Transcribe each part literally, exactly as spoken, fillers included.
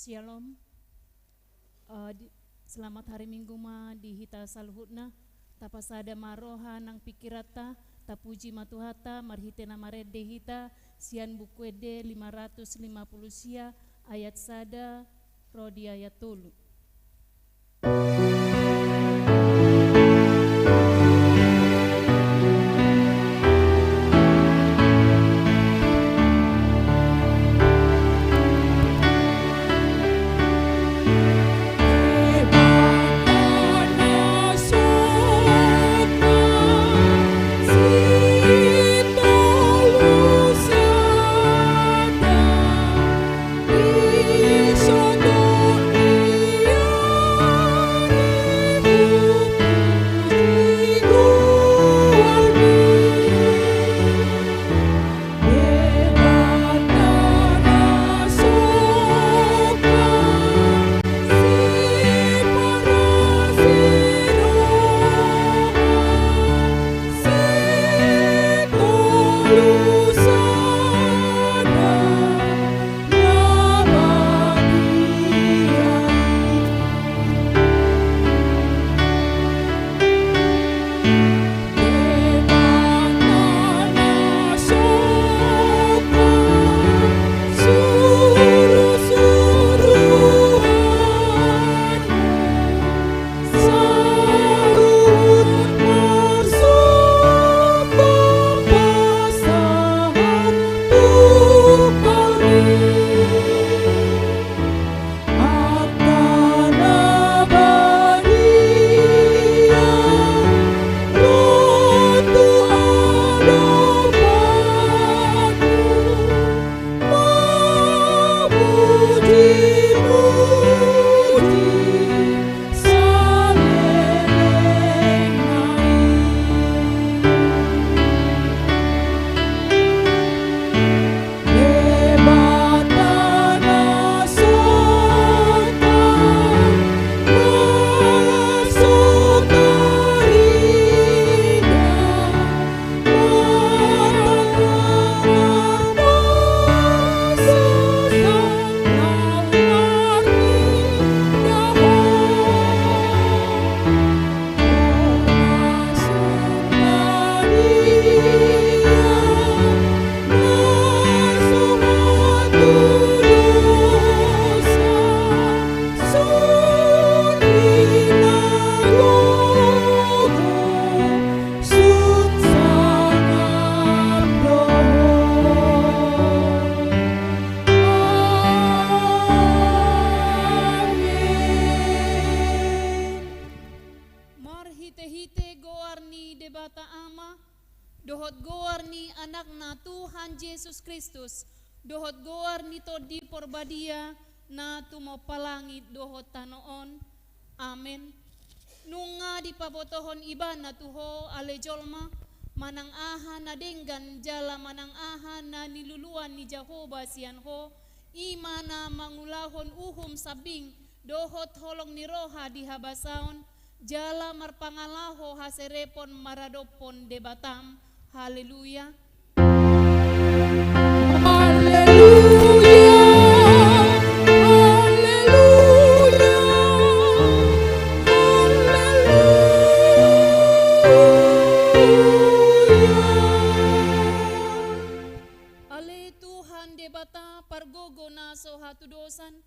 Shalom. Eh, di, selamat hari Minggu ma di hita saluhutna. Tapasada ma roha nang pingkiranta, tapuji ma Tuhanta marhite na marende hita sian Buku Ende lima ratus lima puluh sia, ayat sada ro di ayat tolu. Marhite-hite goar ni Debata Ama, dohot goar ni Anakna Tuhan Jesus Kristus, dohot goar ni Tondi Porbadia, na tumompa langit dohot tano on. Amen. Nunga dipabotohon Ibana tu ho ale jolma, manang aha na denggan jala manang aha na niluluan ni Jahowa sian ho, i ma na mangulahon uhum sambing dohot holong ni roha di habasaon, jala marpangalaho haserepon maradophon Debatam. Haleluya. Haleluya. Haleluya. Haleluya. Ale Tuhan Debata pargogo na so hatudosan,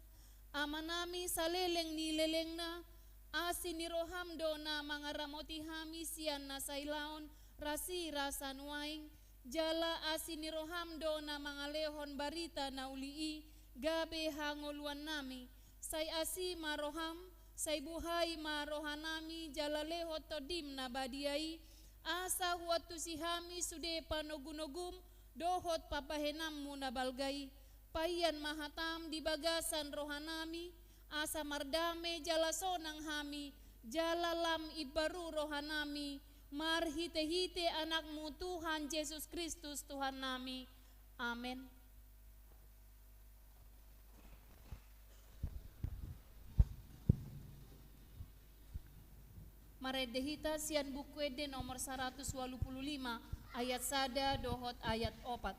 Amanami saleleng ni lelengna, asi ni roham do na mangaramoti hami sian na sailaon rasirasa nuaeng, jala asi ni roham do na mangalehon barita na uli i gabe hangoluannami. Sai asi ma roham, sai buhai ma rohanami jala lehon Tondim na badia i, asa huantusi hami sude panogunogum dohot pambahenanmu na balga i. Payan ma hatam di bagasan rohanami, asa mardame jala sonang hami, jala lam imbaru rohanami, marhitehite Anakmu Tuhan Jesus Kristus Tuhannami. Amen. Marende hita sian Buku Ende nomor saratus ualu pulu lima, ayat sada dohot ayat opat.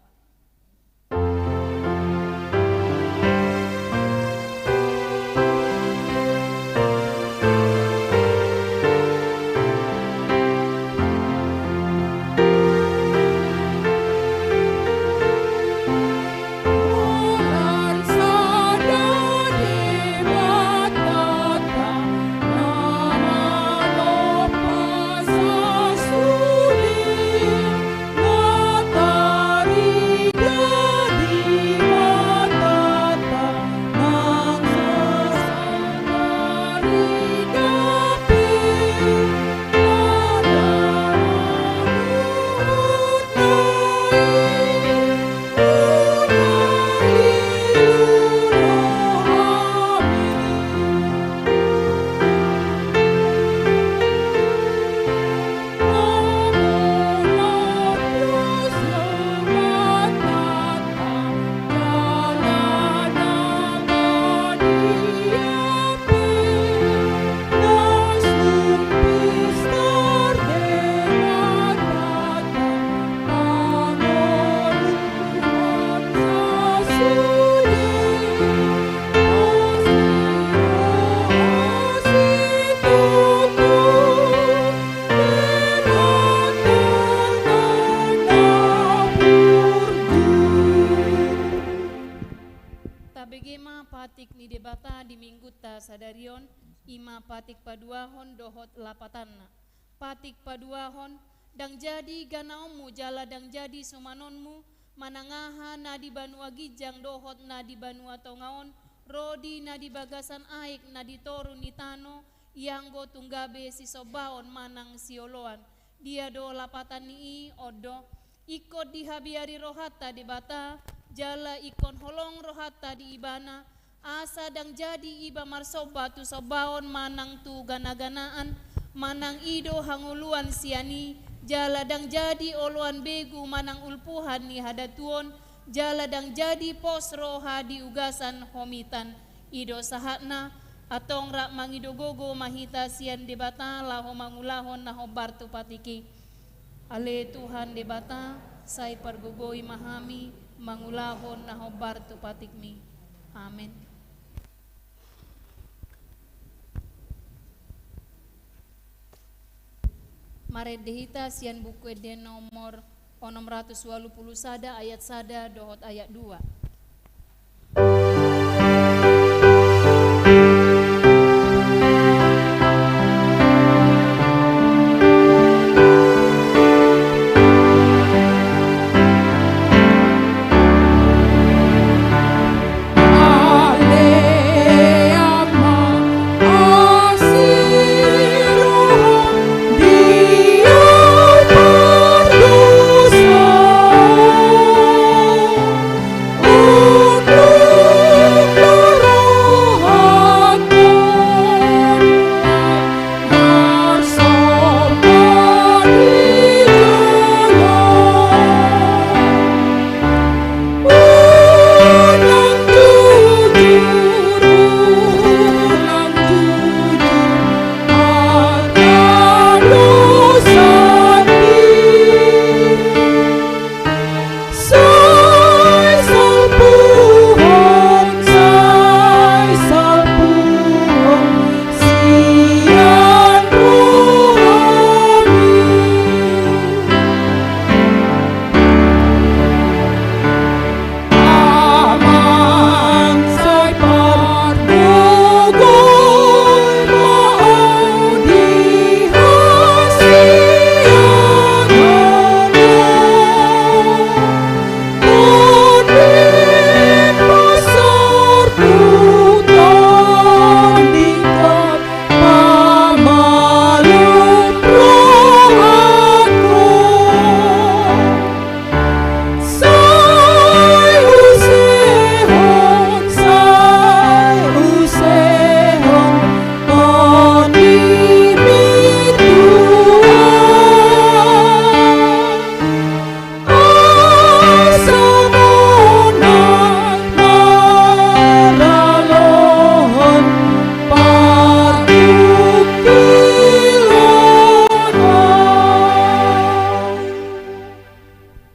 sadari on, i ma patik paduahon dohot lapatanna. Patik paduahon, ndang jadi ganaonmu jala ndang jadi sumanonmu, manang aha na di banua ginjang dohot na di banua tonga on, ro di na di bagasan aek na di toru ni tano, ianggo tung gabe sisombaon manang sioloan. Dia do lapatan ni i? On do: Ingkon dihabiari rohanta Debata, jala ingkon holong rohanta di Ibana, asa ndang jadi iba marsomba tu sombaon manang tu ganaganaan, manang i do hangoluan sian i, jala ndang jadi oloan begu manang ulpuhan ni hadatuon, jala ndang jadi pos roha di ugasan homitan. I do sahatna. Antong rap mangido gogo ma hita sian Debata laho mangulahon na hombar tu patik i. Ale Tuhan Debata, sai pargogoi ma hami mangulahon na hombar tu patikmi. Amen. Marende hita sian Buku Ende nomor onom ratus ualu pulu sada, ayat sada dohot ayat dua.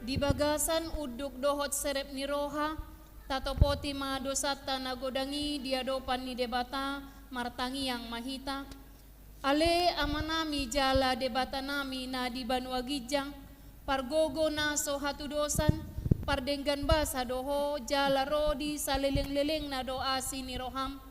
Di bagasan unduk dohot serep ni roha, tatopoti ma dosanta na godang i di adopan ni Debata, martangiang ma hita. Ale Amanami jala Debatanami na di banua ginjang, pargogo na so hatudosan, pardenggan basa do Ho, jala ro di salelenglelengna do asi ni roham.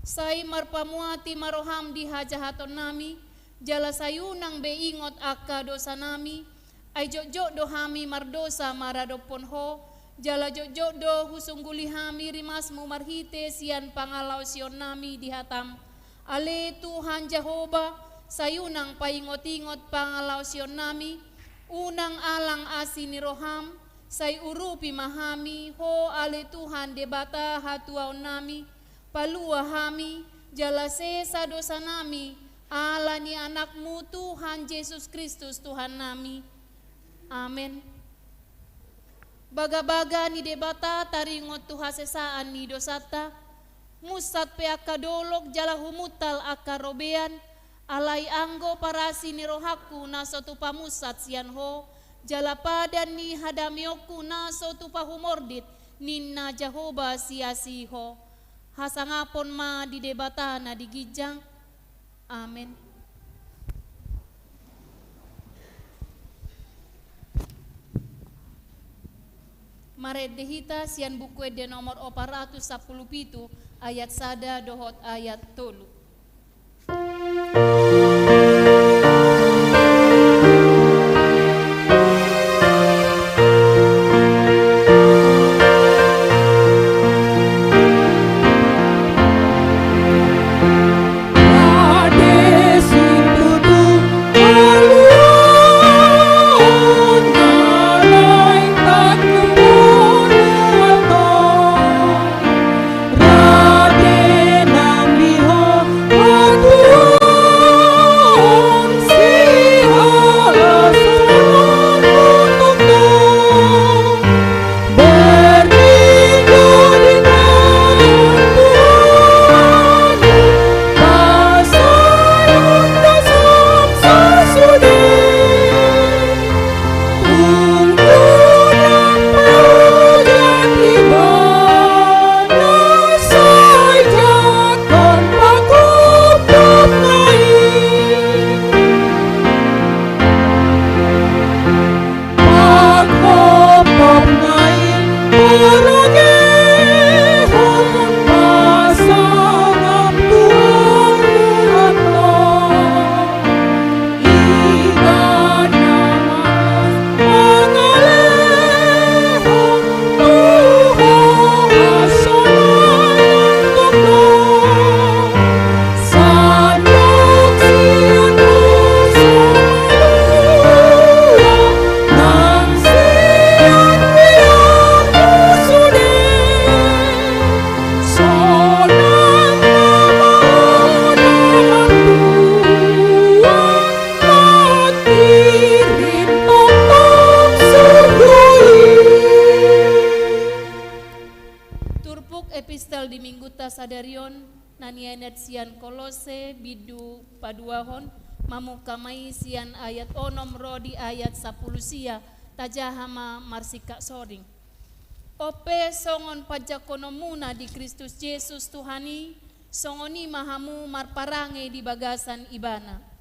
Sai marpamuati ma roham di hajahatonnami, jala sai unang be ingot angka dosanami, ai jotjot do hami mardosa maradophon Ho, jala jotjot do husungguli hami rimasmu marhite sian pangalaosionnami di hatam. Ale Tuhan Jahowa, sai unang paingotingot pangalaosionnami, unang alang asi ni roham, sai urupi ma hami Ho, ale Tuhan Debata hatuaonnami, palua hami, jala sesa dosanami, ala ni Anakmu Tuhan Jesus Kristus Tuhannami. Amen. Bagabaga ni Debata taringot tu hasesaan ni dosanta, munsat pe angka dolok jala humuntal angka robean, alai anggo parasi ni rohangku na so tupa munsat sian Ho, jala padan ni hadameonku na so tupa humordit, ninna Jahowa siasi Ho. Hasangapon ma di Debata na di ginjang. Amen. Marende hita sian Buku Ende nomor opat ratus sampulu pitu, Ayat sada dohot ayat tolu. Turpuk epistel di Minggunta sadari on, na nienet sian Kolose bindu paduahon, mamungka ma i sian ayat onom ro di ayat sampulu sia, tajaha ma marsingkat soring. On pe songon panjangkononmuna di Kristus Jesus Tuhan i, songon i ma hamu marparange di bagasan Ibana.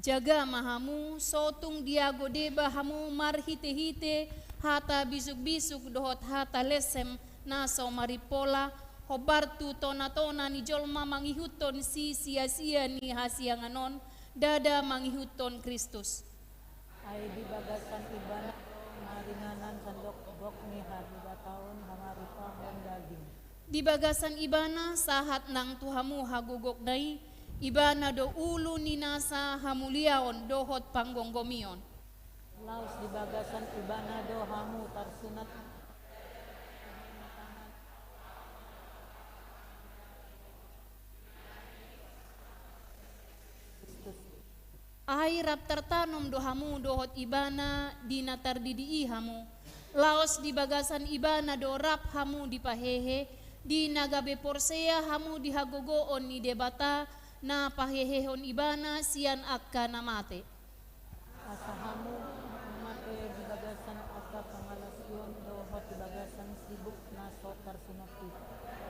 Jaga ma hamu, so tung diago deba hamu marhitehite hata bisukbisuk dohot hata lensem na so marimpola, hombar tu tonatona ni jolma mangihuthon sisiasia ni hasiangan on, ndada mangihuthon Kristus. Ai di bagasan Ibana do maringanan sandok gok ni hadebataon mangarupahon daging. Di bagasan Ibana sahat nang tu hamu hagogokna i, Ibana do ulu ni nasa hamuliaon dohot panggomgomion. Laos di bagasan Ibana do hamu tarsunat. Ai rap tartanom do hamu dohot Ibana di na tardidi i hamu. Laos di bagasan Ibana do rap hamu dipahehe, di na gabe porsea hamu di hagogoon ni Debata, na pahehehon Ibana sian angka na mate. Asa hamu mate di bagasan angka pangalasion dohot di bagasan sibuk na so tarsunat i.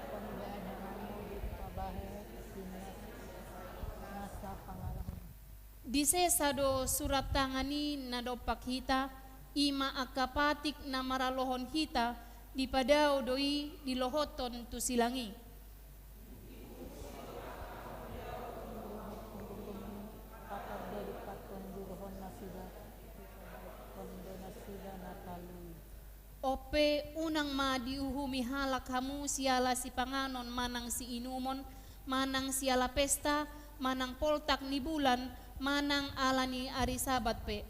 Songon i do hamu dipahehe sian nasa pangalaho. Disesa do surat tangan i na dompak hita, i ma angka patik na maralohon hita, dipadao do i dilohothon tu silang i. On pe unang ma diuhumi halak hamu siala sipanganon manang siinumon, manang siala pesta, manang poltak ni bulan, manang ala ni ari Sabat pe.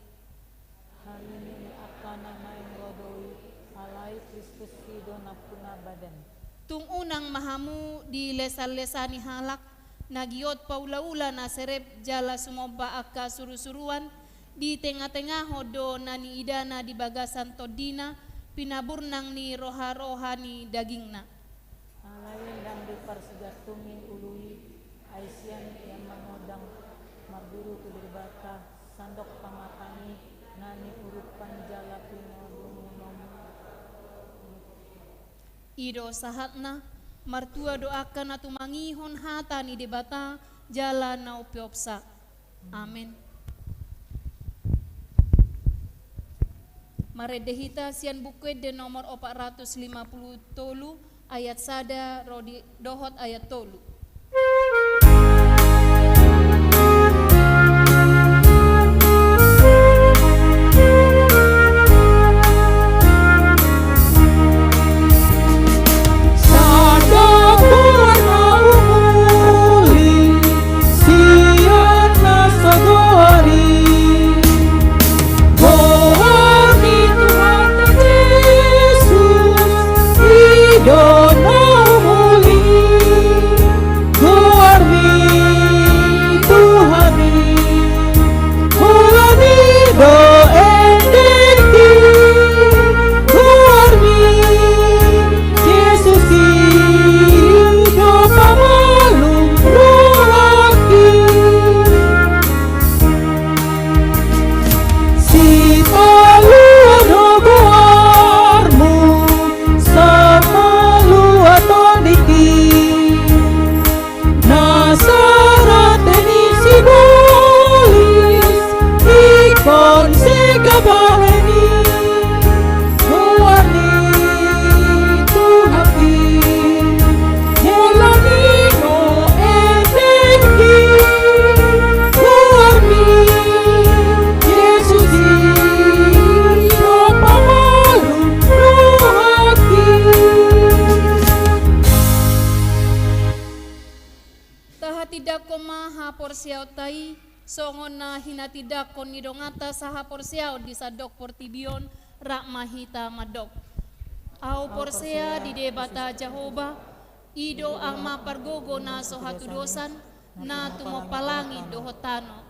Hami ni angka na naeng ro do i, alai Kristus i do nampuna badan. Tung unang ma hamu dilesanlesani halak, na giot paulaula na serep jala sumomba angka surusuruan, di tengatengahon do na niidana di bagasan tondina, pinaburnang ni roharoha ni dagingna. Alai ndang diparsigantungi ulu i, ai sian i ia mangondang marburu tu Debata, sandok pamatang i na niurupan jala pinodumunomu. I do sahatna, martua do angka na tumangihon hata ni Debata, jala na umpeopsa. Amen. Marende hita sian Buku Ende nomor opat ratus lima puluh tolu, ayat sada ro di dohot ayat tolu. Goar ni Tuhanta Jesus, i do na umuli. Goar ni Tuhan i, holan i do endengki. Goar ni Jesus i do pamalum rohangki. Sipalua do goarmu, sapalua tondingki. Nasa rate ni sibolis, ingkon sega bahen i. Goar ni Tuhan i, holan i do endengki. Goar ni Jesus i do pamalum rohangki. Tahatindangkon ma haporseaonta i, songon na hinatindangkon ni donganta sahaporseaon di sandok portibi on, rap ma hita mandok. Ahu porsea di Debata Jahowa, i do Ama pargogo na so hatudosan, na tumompa langit dohot tano.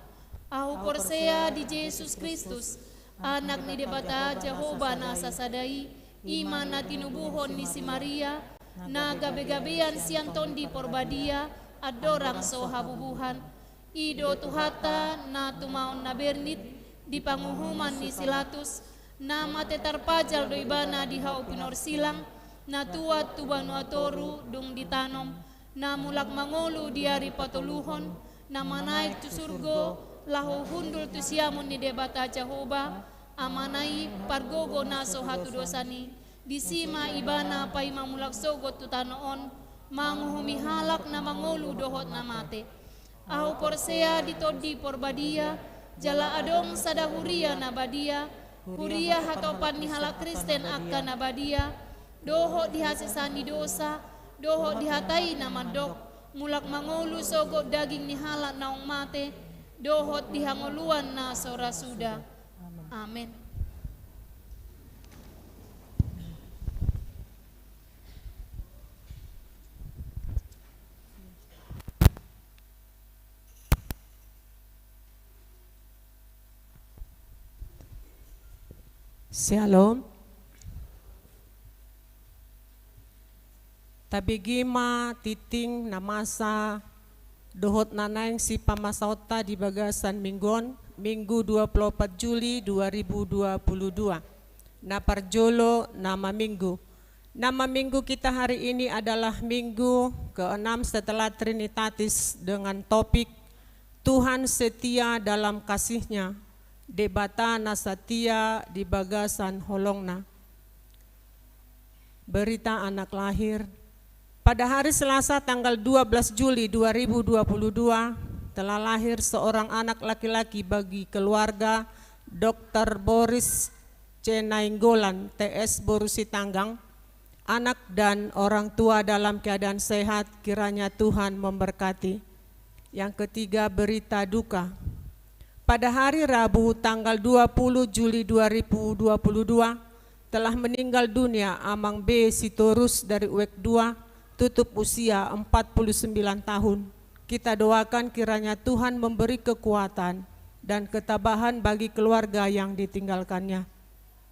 Ahu porsea di Jesus Kristus, Anak ni Debata Jahowa na sasada i, i ma na tinubuhon ni si Maria, na gabegabean sian Tondi Porbadia, andorang so habubuhan. I do Tuhanta na tumaon na bernit di panguhuman ni si Latus, na mate tarpajal do ibana di hau pinorsilang, na tuat tu banua toru dung ditanom, na mulak mangolu di ari patoluhon, na manaek tu surgo, laho hundul tu siamun ni Debata Jahowa, Amana i, pargogo na so hatudosan i. Disi ma ibana paima mulak sogot tu tano on, manguhumi halak na mangolu dohot na mate. Ahu porsea di Tondi Porbadia, jala adong sada huria na badia, huria hatopan ni halak Kristen angka na badia, dohot di hasesaan ni dosa, dohot di hata i na mandok, mulak mangolu sogot daging ni halak naung mate, dohot di hangoluan na so ra suda. Amen. Syalom. Tabege ma tingting na masa dohot na naeng sipamasaonta di bagasan minggu on, Minggu dua puluh opat Juli dua ribu dua puluh dua. Na parjolo, nama Minggu. Nama Minggu kita hari ini adalah Minggu keenam setelah Trinitatis dengan topik Tuhan setia dalam kasih-Nya, Debata na satia di bagasan holong-Na. Berita anak lahir. Pada hari Selasa tanggal dua belas Juli dua ribu dua puluh dua, telah lahir seorang anak laki-laki bagi keluarga Doktor Boris C. Nainggolan, T S, Boru Sitanggang. Anak dan orang tua dalam keadaan sehat, kiranya Tuhan memberkati. Yang ketiga, berita duka. Pada hari Rabu, tanggal dua puluh Juli dua ribu dua puluh dua, telah meninggal dunia Amang B. Sitorus dari Uek dua, tutup usia empat puluh sembilan tahun. Kita doakan kiranya Tuhan memberi kekuatan dan ketabahan bagi keluarga yang ditinggalkannya.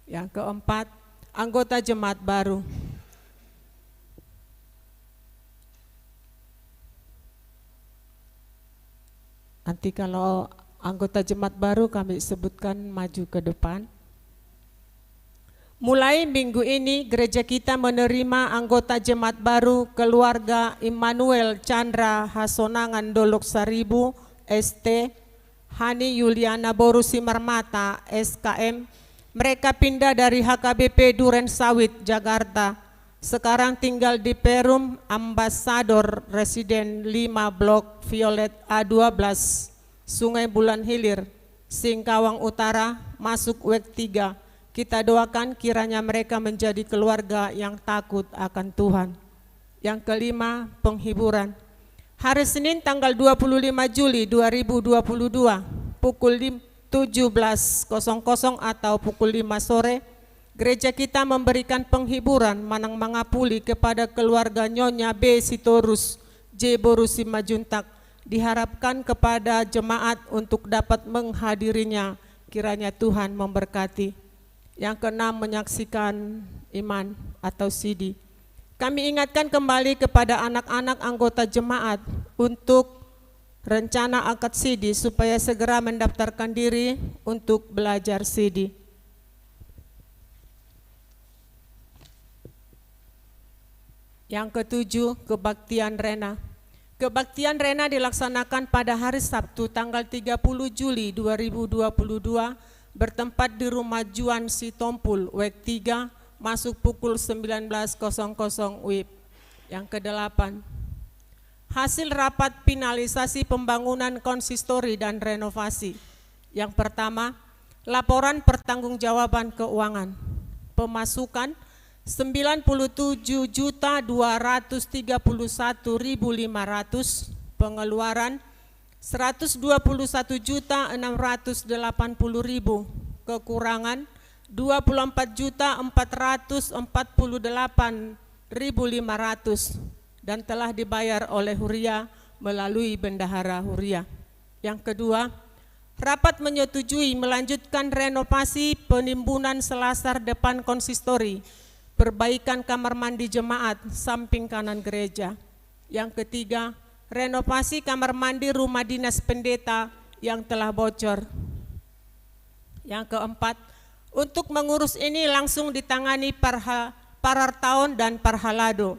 Yang keempat, anggota jemaat baru. Nanti kalau anggota jemaat baru kami sebutkan maju ke depan. Mulai minggu ini, gereja kita menerima anggota jemaat baru, keluarga Immanuel Chandra Hasonangan Dolok Saribu, S T, Hani Yuliana boru Simarmata, S K M. Mereka pindah dari H K B P Duren Sawit, Jakarta. Sekarang tinggal di Perum Ambassador Residen lima, Blok Violet A dua belas, Sungai Bulan Hilir, Singkawang Utara, masuk wek tiga. Kita doakan kiranya mereka menjadi keluarga yang takut akan Tuhan. Yang kelima, penghiburan. Hari Senin, tanggal dua puluh lima Juli dua ribu dua puluh dua, pukul lim-, tujuh belas kosong kosong atau pukul lima sore, gereja kita memberikan penghiburan manang mangapuli kepada keluarga Nyonya B Sitorus, J boru Simanjuntak. Diharapkan kepada jemaat untuk dapat menghadirinya. Kiranya Tuhan memberkati. Yang keenam, menyaksikan iman atau sidi. Kami ingatkan kembali kepada anak-anak anggota jemaat untuk rencana akad sidi supaya segera mendaftarkan diri untuk belajar sidi. Yang ketujuh, kebaktian Rena. Kebaktian Rena dilaksanakan pada hari Sabtu, tanggal tiga puluh Juli dua ribu dua puluh dua, bertempat di Rumah Juan Sitompul, wek tiga, masuk pukul sembilan belas kosong kosong W I B. Yang kedelapan, hasil rapat finalisasi pembangunan konsistori dan renovasi. Yang pertama, laporan pertanggungjawaban keuangan. Pemasukan, sembilan puluh tujuh juta dua ratus tiga puluh satu ribu lima ratus. Pengeluaran, seratus dua puluh satu juta enam ratus delapan puluh ribu. Kekurangan, dua puluh empat juta empat ratus empat puluh delapan ribu lima ratus, dan telah dibayar oleh huria melalui bendahara huria. Yang kedua, rapat menyetujui melanjutkan renovasi penimbunan selasar depan konsistori, perbaikan kamar mandi jemaat samping kanan gereja. Yang ketiga, renovasi kamar mandi rumah dinas pendeta yang telah bocor. Yang keempat, untuk mengurus ini langsung ditangani parha-, parartaon dan parhalado.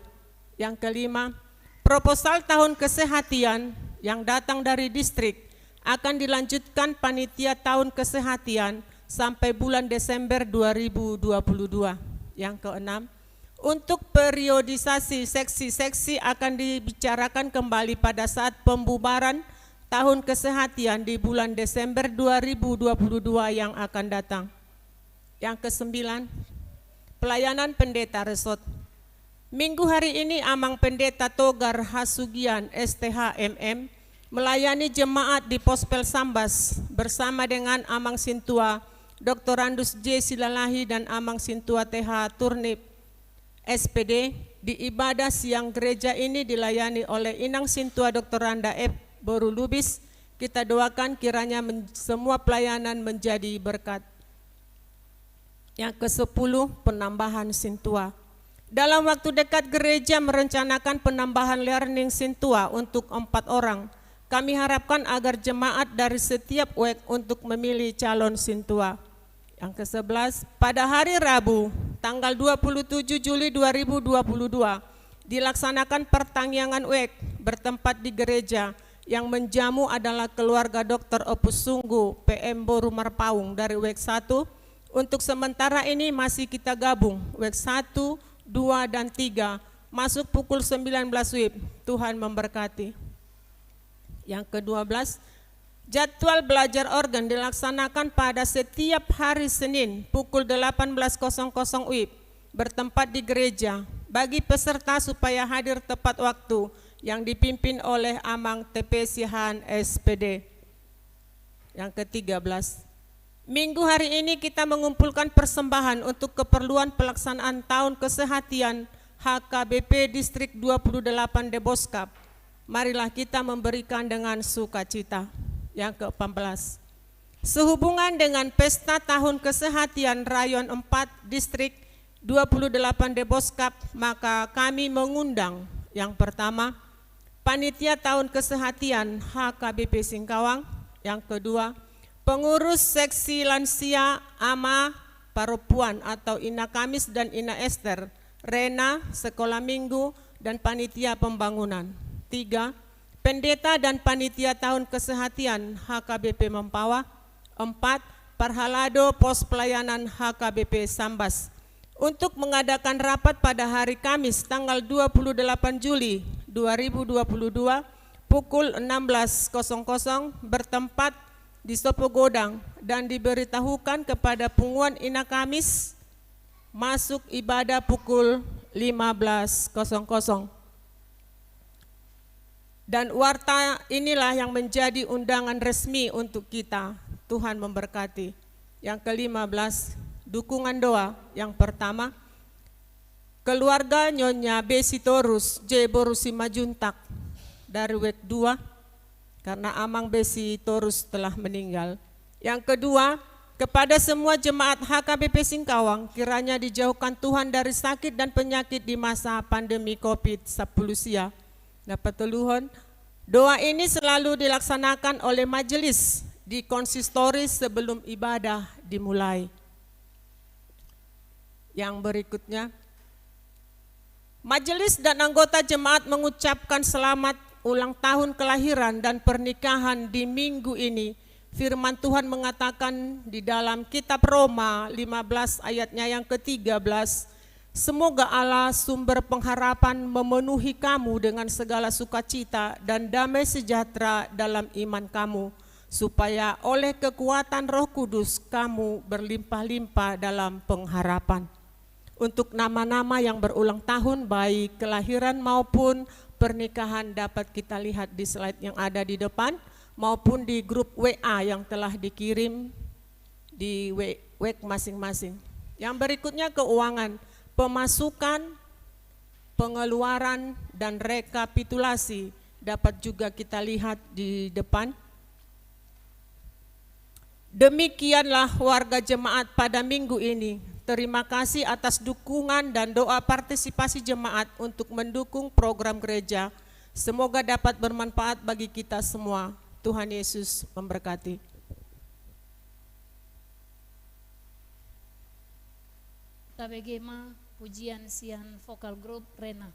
Yang kelima, proposal tahun kesehatian yang datang dari distrik akan dilanjutkan panitia tahun kesehatian sampai bulan Desember dua ribu dua puluh dua. Yang keenam, untuk periodisasi seksi-seksi akan dibicarakan kembali pada saat pembubaran tahun kesehatian di bulan Desember dua ribu dua puluh dua yang akan datang. Yang kesembilan, pelayanan pendeta resort. Minggu hari ini, Amang Pendeta Togar Hasugian, S T H, M M, melayani jemaat di Pospel Sambas bersama dengan Amang Sintua Doktorandus J Silalahi dan Amang Sintua T H Turnip, S P D. Di ibadah siang gereja ini dilayani oleh Inang Sintua Doktoranda F boru Lubis. Kita doakan kiranya men-, semua pelayanan menjadi berkat. Yang kesepuluh, penambahan sintua. Dalam waktu dekat, gereja merencanakan penambahan learning sintua untuk empat orang. Kami harapkan agar jemaat dari setiap wek untuk memilih calon sintua. Yang kesebelas, pada hari Rabu, tanggal dua puluh tujuh Juli dua ribu dua puluh dua, dilaksanakan pertangiangan wek bertempat di gereja. Yang menjamu adalah keluarga Doktor Opus Sunggu, P M boru Marpaung dari wek satu. Untuk sementara ini masih kita gabung, wek satu, dua, dan tiga, masuk pukul sembilan belas W I B. Tuhan memberkati. Yang kedua belas, jadwal belajar organ dilaksanakan pada setiap hari Senin pukul delapan belas kosong kosong W I B, bertempat di gereja. Bagi peserta supaya hadir tepat waktu, yang dipimpin oleh Amang T P Siahaan, S P D. Yang ketiga belas, minggu hari ini kita mengumpulkan persembahan untuk keperluan pelaksanaan tahun kesehatian H K B P Distrik dua puluh delapan Deboskap. Marilah kita memberikan dengan sukacita. Yang keempat belas, sehubungan dengan pesta tahun kesehatian Rayon empat Distrik dua puluh delapan Deboskap, maka kami mengundang, yang pertama, panitia tahun kesehatian H K B P Singkawang, yang kedua, pengurus seksi lansia, ama, Parompuan atau Ina Kamis dan Ina Ester, Rena, Sekolah Minggu, dan Panitia Pembangunan. Tiga, Pendeta dan Panitia Tahun Kesehatian H K B P Mempawah. Empat, Parhalado Pos Pelayanan H K B P Sambas. Untuk mengadakan rapat pada hari Kamis tanggal dua puluh delapan Juli dua ribu dua puluh dua pukul enam belas kosong kosong bertempat di Sopogodang dan diberitahukan kepada punguan Ina Kamis masuk ibadah pukul lima belas kosong kosong. Dan warta inilah yang menjadi undangan resmi untuk kita. Tuhan memberkati. Yang kelima belas, dukungan doa. Yang pertama, keluarga Nyonya B. Sitorus, J. Boru Simanjuntak dari W E K dua, karena Amang B. Sitorus telah meninggal. Yang kedua, kepada semua jemaat H K B P Singkawang, kiranya dijauhkan Tuhan dari sakit dan penyakit di masa pandemi covid sepuluh sia. Na patoluhon, doa ini selalu dilaksanakan oleh majelis di konsistori sebelum ibadah dimulai. Yang berikutnya, majelis dan anggota jemaat mengucapkan selamat ulang tahun kelahiran dan pernikahan di minggu ini. Firman Tuhan mengatakan di dalam kitab Roma lima belas ayatnya yang ketiga belas, "Semoga Allah sumber pengharapan memenuhi kamu dengan segala sukacita dan damai sejahtera dalam iman kamu, supaya oleh kekuatan Roh Kudus kamu berlimpah-limpah dalam pengharapan." Untuk nama-nama yang berulang tahun, baik kelahiran maupun pernikahan, dapat kita lihat di slide yang ada di depan maupun di grup W A yang telah dikirim di W-, W E K masing-masing. Yang berikutnya keuangan, pemasukan, pengeluaran, dan rekapitulasi dapat juga kita lihat di depan. Demikianlah warga jemaat pada minggu ini. Terima kasih atas dukungan dan doa partisipasi jemaat untuk mendukung program gereja. Semoga dapat bermanfaat bagi kita semua. Tuhan Yesus memberkati. Tabege ma pujian sian vokal grup Rena.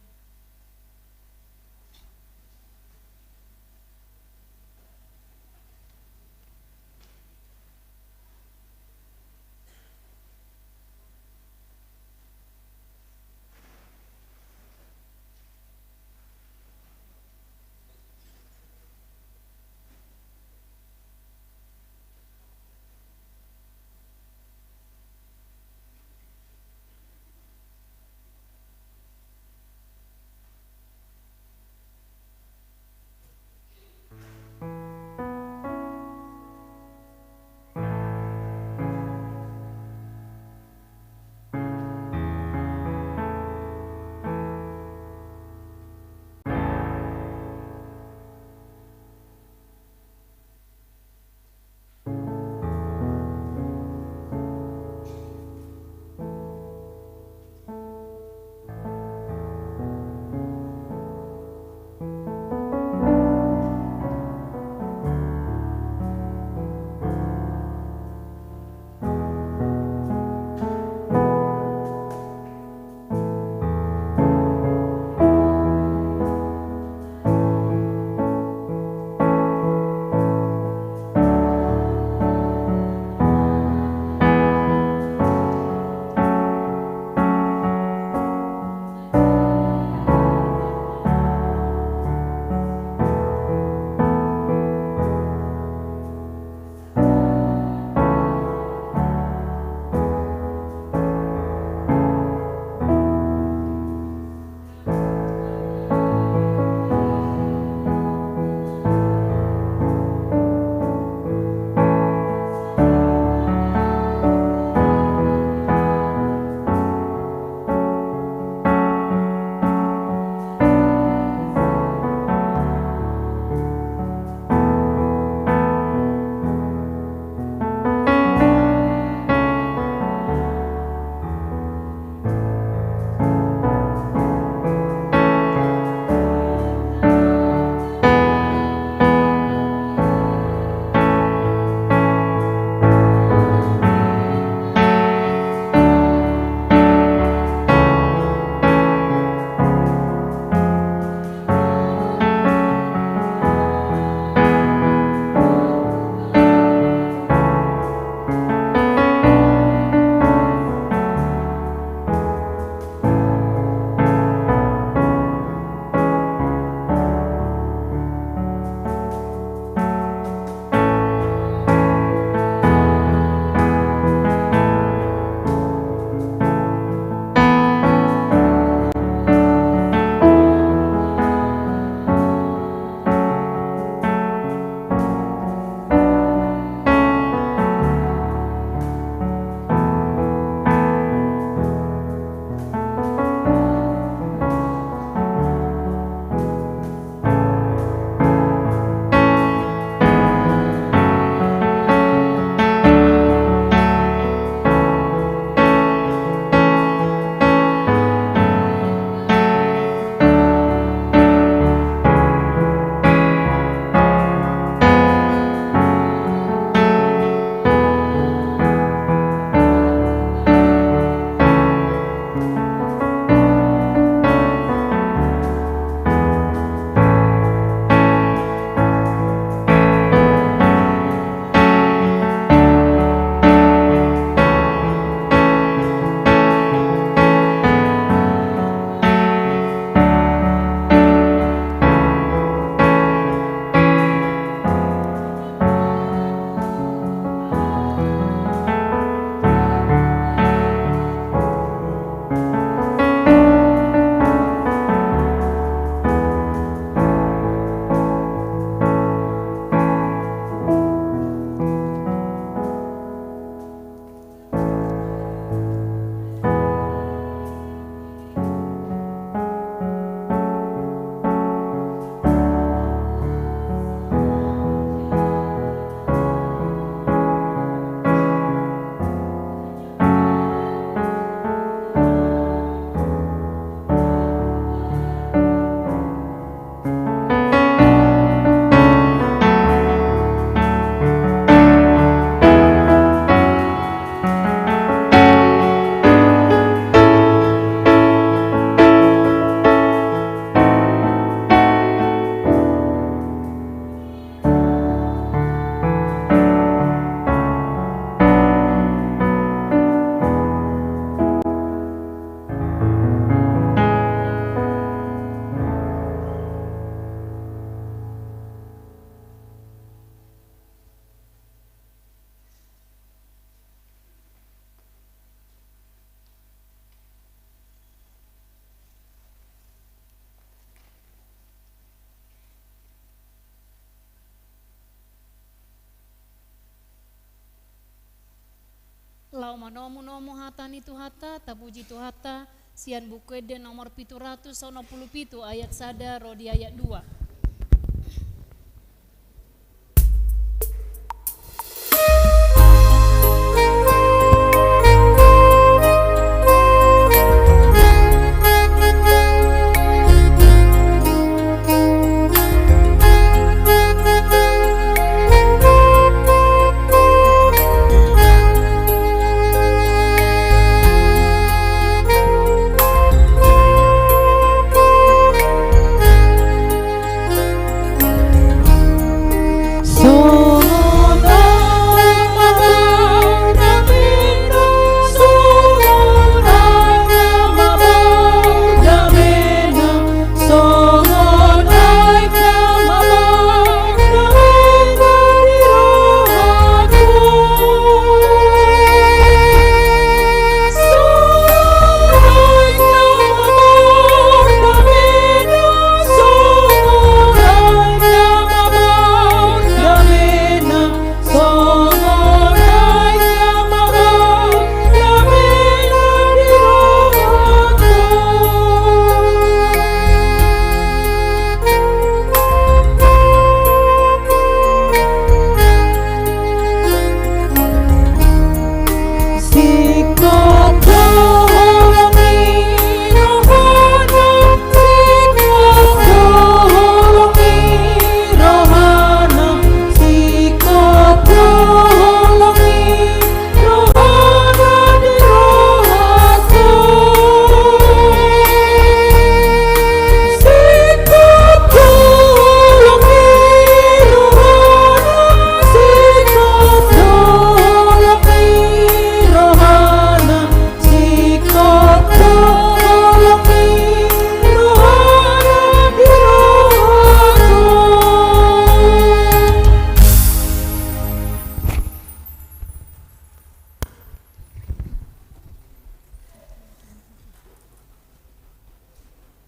Manomu-nomu hata ni Tuhanta, tapuji Tuhanta, sian Buku Ende nomor pitu ratus onom pulu pitu ayat sada ro di ayat dua.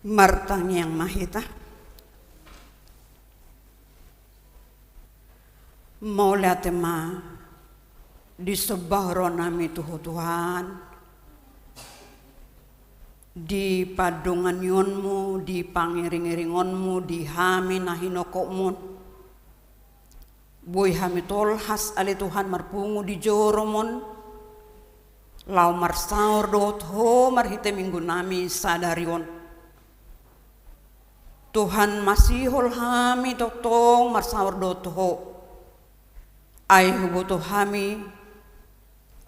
Martangiang ma hita. Mauliate ma, disomba roha nami tu Ho Tuhan, di pandonganionmu, di pangiring-iringonmu di hami na hinongkokmon. Boi hami tolhas ale Tuhan marpungu di joromon, laho marsaor dohot Ho marhite minggu nami sadari on. Tuhan, masihol hami tongtong marsaor dohot Ho. Ai huboto hami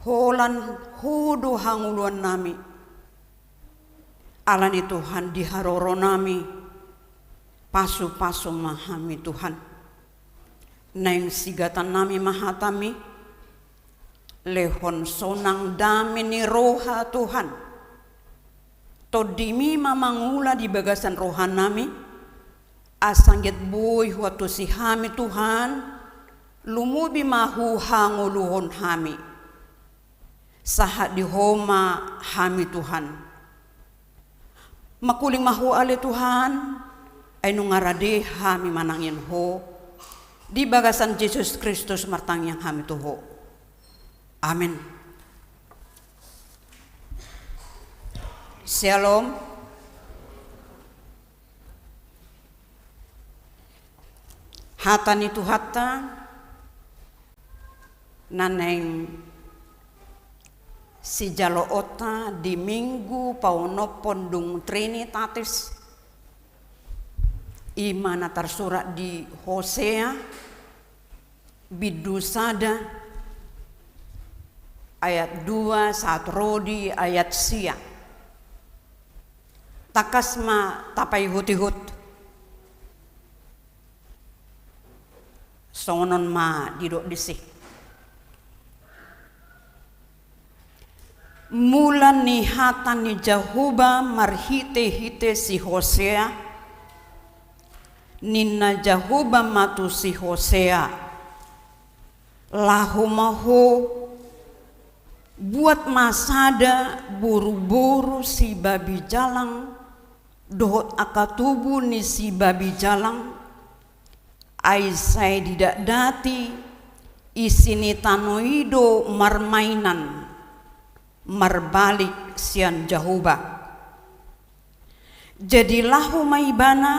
holan Ho do hangoluan nami. Alani Tuhan di haroro nami, pasu-pasu ma hami Tuhan. Naeng sigatan nami ma hatami, lehon sonang dame ni roha Tuhan. Tondimi ma mangula di bagasan roha nami, asa anggiat boi huantusi hami Tuhan, lumobi ma huhangoluhon hami. Sahat di Ho ma hami Tuhan. Mangkuling ma Ho ale Tuhan, ai nunga rade hami manangion Ho, di bagasan Jesus Kristus martangiang hami tu Ho. Amen. Syalom. Hata ni Tuhanta na naeng sijaloonta di Minggu paonomhon dung Trinitatis, i ma na tarsurat di Hosea, bindu sada, ayat dua sahat ro di ayat sia. Tangkas ma tapaihut-ihut. Songon on ma didok disi. Mula ni hata ni Jahowa marhite-hite si Hosea, ninna Jahowa ma tu si Hosea: Laho ma ho, buat ma sada boruboru sibabi jalang dohot angka tubu ni sibabi jalang, ai sai didakdati isi ni tano i do marmainan. marbalik sian Jahowa. Jadi laho ma ibana,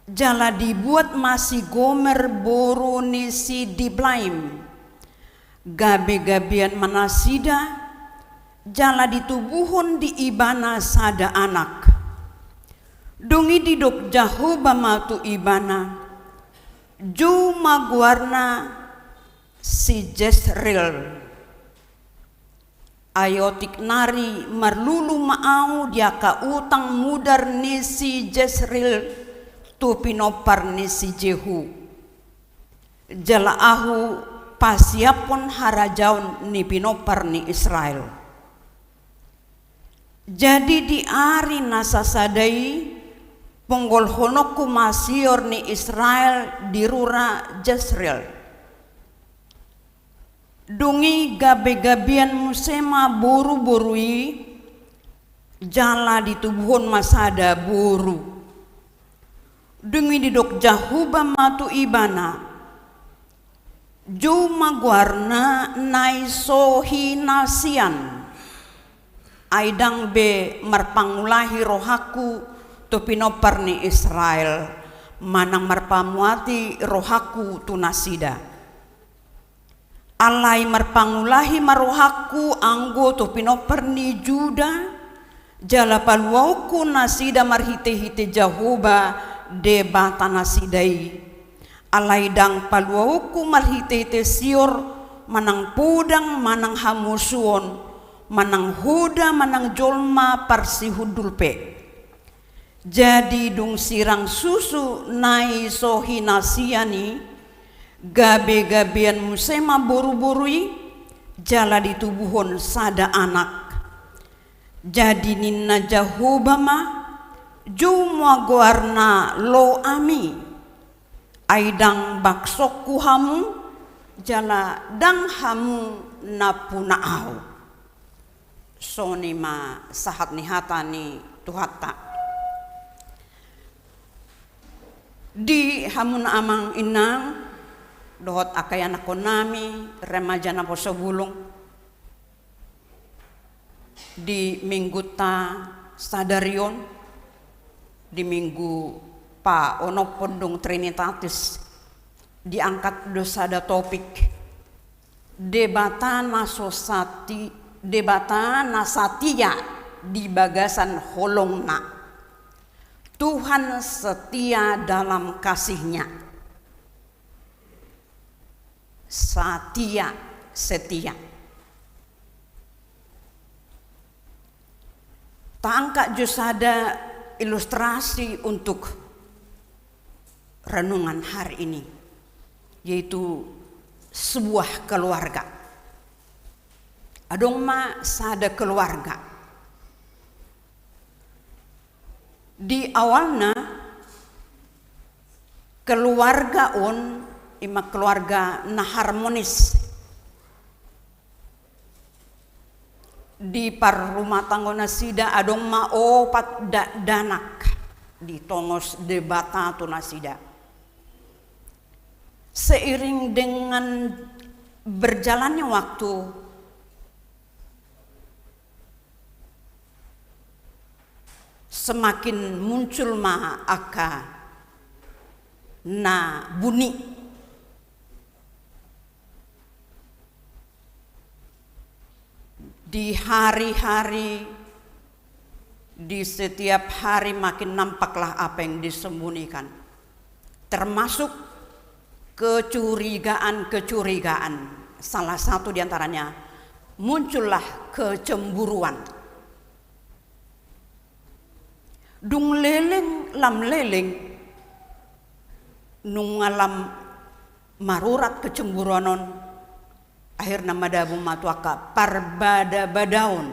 jala dibuat ma si Gomer boru ni si Diblaim, gabe-gabean ma nasida, jala ditubuhon di ibana sada anak. Dung i didok Jahowa ma tu ibana, jou ma goarna si Jesreel. Ai otik nari marlulu ma ahu di angka utang mudar ni si Jesreel tu pinompar ni si Jehu. Jala ahu pasiaphon harajaon ni pinompar ni Israel. Jadi di ari na sasada i, ponggolhononku ma sior ni Israel di rura Jesreel. Dung i gabe-gabean muse ma boru-boru i, jala ditubuhon ma sada boru. Dung i didok Jahowa ma tu ibana, jou ma goarna nai so hinasian. Ai ndang be marpangulahi rohangku tu pinompar ni Israel, manang marpamuati rohangku tu nasida. Alai marpangulahi ma rohangku anggo tu pinompar ni Juda, jala paluaonku nasida marhite-hite Jahowa Debata nasida i. Alai ndang paluaonku marhite-hite sior, manang podang, manang hamusuon, manang hoda, manang jolma parsihundul pe. Jadi dung sirang susu nai so hinasian i, gabe-gabean muse ma boru-boru i, jala ditubuhon sada anak. Jadi ninna Jahowa ma, jou ma goarna Loami. Ai ndang bangsongku hamu, jala ndang hamu nampuna ahu. Songon i ma sahat ni hata ni Tuhanta. Di hamuna amang inang, dohot angka ianakhonnami, remaja naposobulung, di minggunta sadari on, di minggu paonomhon dung Trinitatis, diangkat do sada topik, Debata na so sati-, Debata na satia di bagasan holongna. Tuhan setia dalam kasih-Nya. Satia, setia. Taangkat jo sada ilustrasi untuk renungan hari ini, yaitu sebuah keluarga. Adong ma sada keluarga. Di awalna, keluarga on i ma keluarga na harmonis. Di parrumatanggaonnasida adong ma opat dakdanak ditongos Debata tu nasida. Seiring dengan berjalannya waktu, semakin muncul ma angka na buni. Di hari-hari, di setiap hari makin nampaklah apa yang disembunyikan. Termasuk kecurigaan-kecurigaan. Salah satu di antaranya muncullah kecemburuan. Dung leleng lam leleng, nunga lam marurat kecemburuan on, akhirna madabu ma tu angka parbada-badaon.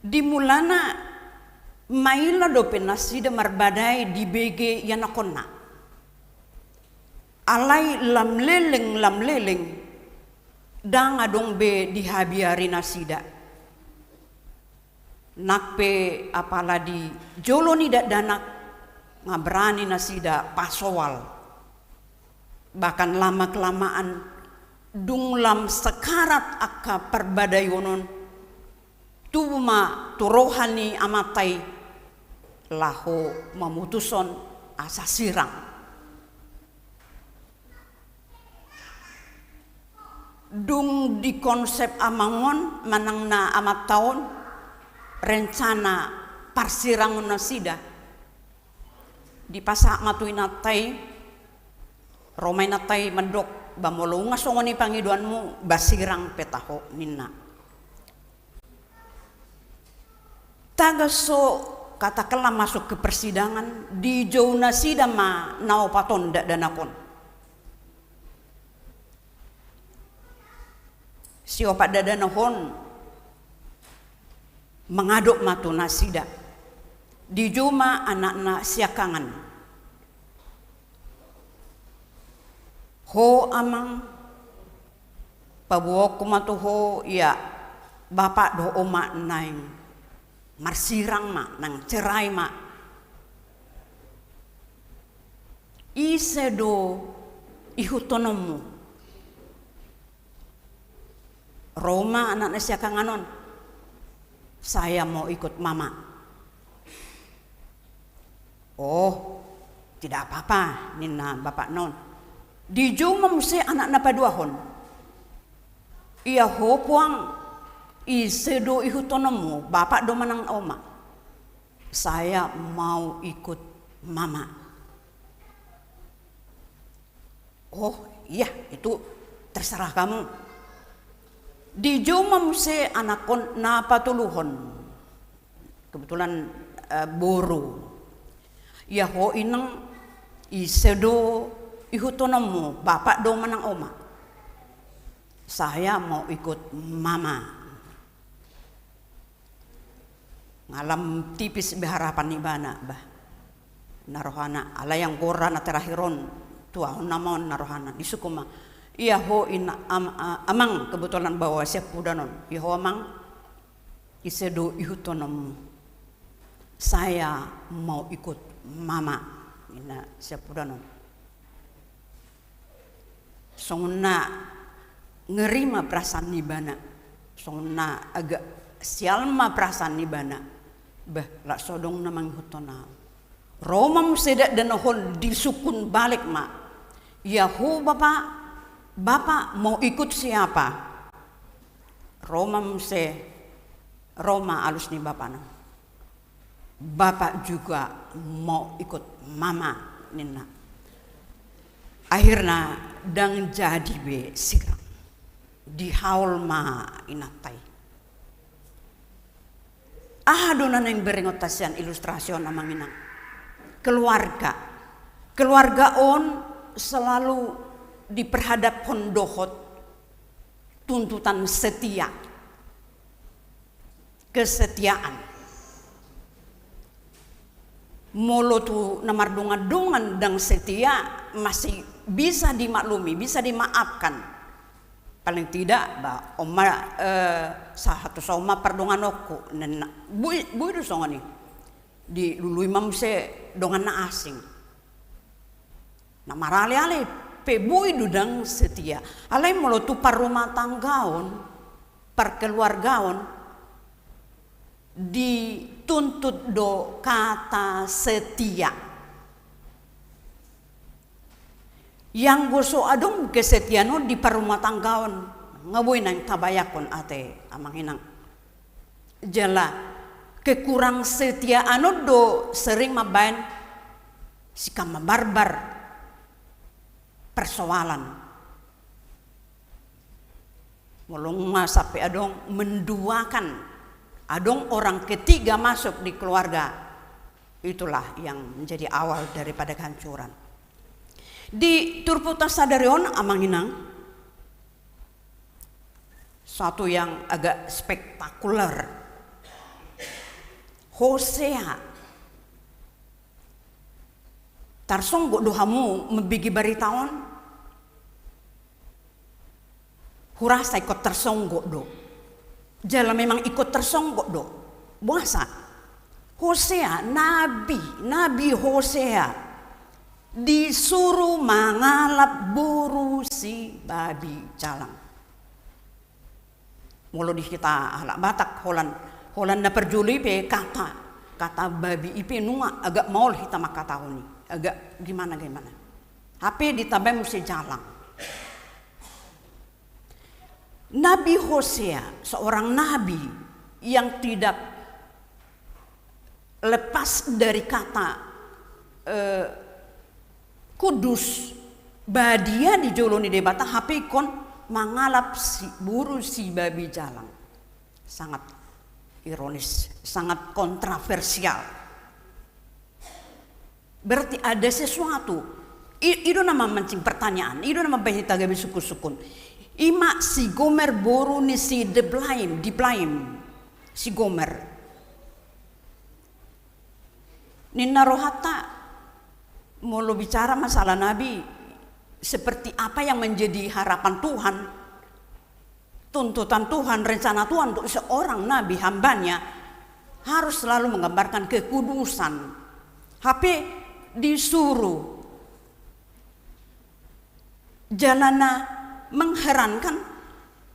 Di mulana maila dope nasida marbadai dibege ianakhonna. Alai lam leleng, lam leleng, ndang adong be dihabiari nasida. Nang pe apala di jolo ni dakdanak, nga berani nasida pasoal. Bahkan lama-kelamaan Dung lam sekarat angka parbadaion on, tubu ma tu roha ni amanta i laho mamutushon asa sirang. Dung dikonsep amang on manang na amanta on rencana parsirangon nasida, dipasahat ma tu inanta i, ro ma inanta i mandok, ba molo nunga songon i pangidoanmu, ba sirang pe taho, ninna. Tagan so, katakanlah, masuk ke persidangan, dijou nasida ma na opat on dakdanak on. Siopat dakdanak on mangadop ma tu nasida. Dijou ma anakna siangkangan. Ho amang, paboaonku ma tu ho, ia bapak dohot oma naeng marsirang ma, naeng cerai ma. Ise do ihuthononmu? Ro ma anakna siangkangan on. Saya mau ikut mama. Oh, tidak apa-apa, ninna bapakna on. Dijou ma muse anak na paduahon. Ia ho puang, ise do ihuthononmu, bapak do manang oma? Saya mau ikut mama. Oh iya, itu terserah kamu. Dijou ma muse anakkon na patoluhon. Kebetulan, eh, boru. Ia ho inang, ise do ihuthononmu, bapak do manang oma? Saya mau ikut mama. Nga lam tipis be harapan ibana, bah. Na rohana, alai anggo ra na terakhir on, tuahon nama on na rohana, disungkun ma. Ia ho ina-, am-, a-, amang, kebetulan baoa siampudan on. Ia ho amang, ise do ihuthononmu? Saya mau ikut mama, ninna siampudan on. Songon na ngeri ma perasaan ni ibana, songon na agak sial ma perasaan ni ibana. Bah, lak so adong na mangihuthon au. Ro ma muse dakdanak on, disungkun balik ma. Ia ho bapak, bapak mau ikut siapa? Ro ma muse, ro ma alus ni bapakna. Bapak juga mau ikut mama, ninna. Akhirna ndang jadi be sirang. Dihaol ma inanta i. Aha do na naeng berengonta sian ilustrasi on, amang inang? Keluarga. Keluarga on selalu diperhadapkan dohot tuntutan setia. Kesetiaan. Molo tu na mardongan-dongan ndang setia, masih bisa dimaklumi, bisa dimaafkan. Paling tidak, ba, on ma, eh, sahat tu son ma pardonganonku, ninna. Boi, boi do songon i. Dilului ma muse dongan na asing. Na marale-ale pe boi do ndang setia. Alai molo tu parrumatanggaon, parkeluargaon, dituntut do kata setia. Ianggo so adong kesetiaan on di parrumatanggaon, nga boi naeng tabayangkon ate, amang inang. Jala kekurang setiaan on do sering mambaen sikamma barbar persoalan. Molo nga sampe adong menduakan, adong orang ketiga masuk di keluarga, itulah yang menjadi awal daripada kehancuran. Di turpukta sadari on, amang inang, satu yang agak spektakuler. Hosea. Tarsonggot do hamu mambege barita on? Hurasa ingkon tarsonggot do. Jala memang ingkon tarsonggot do. Boasa? Hosea, nabi, nabi Hosea. disuru mangalap boru si babi jalang. Molo di hita halak Batak, holan, holan na parjolo i pe kata, kata babi i pe nunga agak maol hita mangkatahon i, agak gimana-gimana. Hape ditambai muse jalang. Nabi Hosea, seorang nabi yang tidak lepas dari kata, eh, kudus, badia di jolo ni Debata, hape ingkon mangalap si, boru si babi jalang. Sangat ironis, sangat kontroversial. Berarti ada sesuatu. I, i do na mamancing pertanyaan, i do na mambahen hita gabe sungkun-sungkun. I ma si Gomer boru ni si Diblaim, Diblaim, si Gomer. Ninna rohanta, molo bicara masalah nabi, seperti apa yang menjadi harapan Tuhan, tuntutan Tuhan, rencana Tuhan untuk seorang nabi, hambanya, harus selalu menggambarkan kekudusan. Hape disuru. Jala na mengherankan,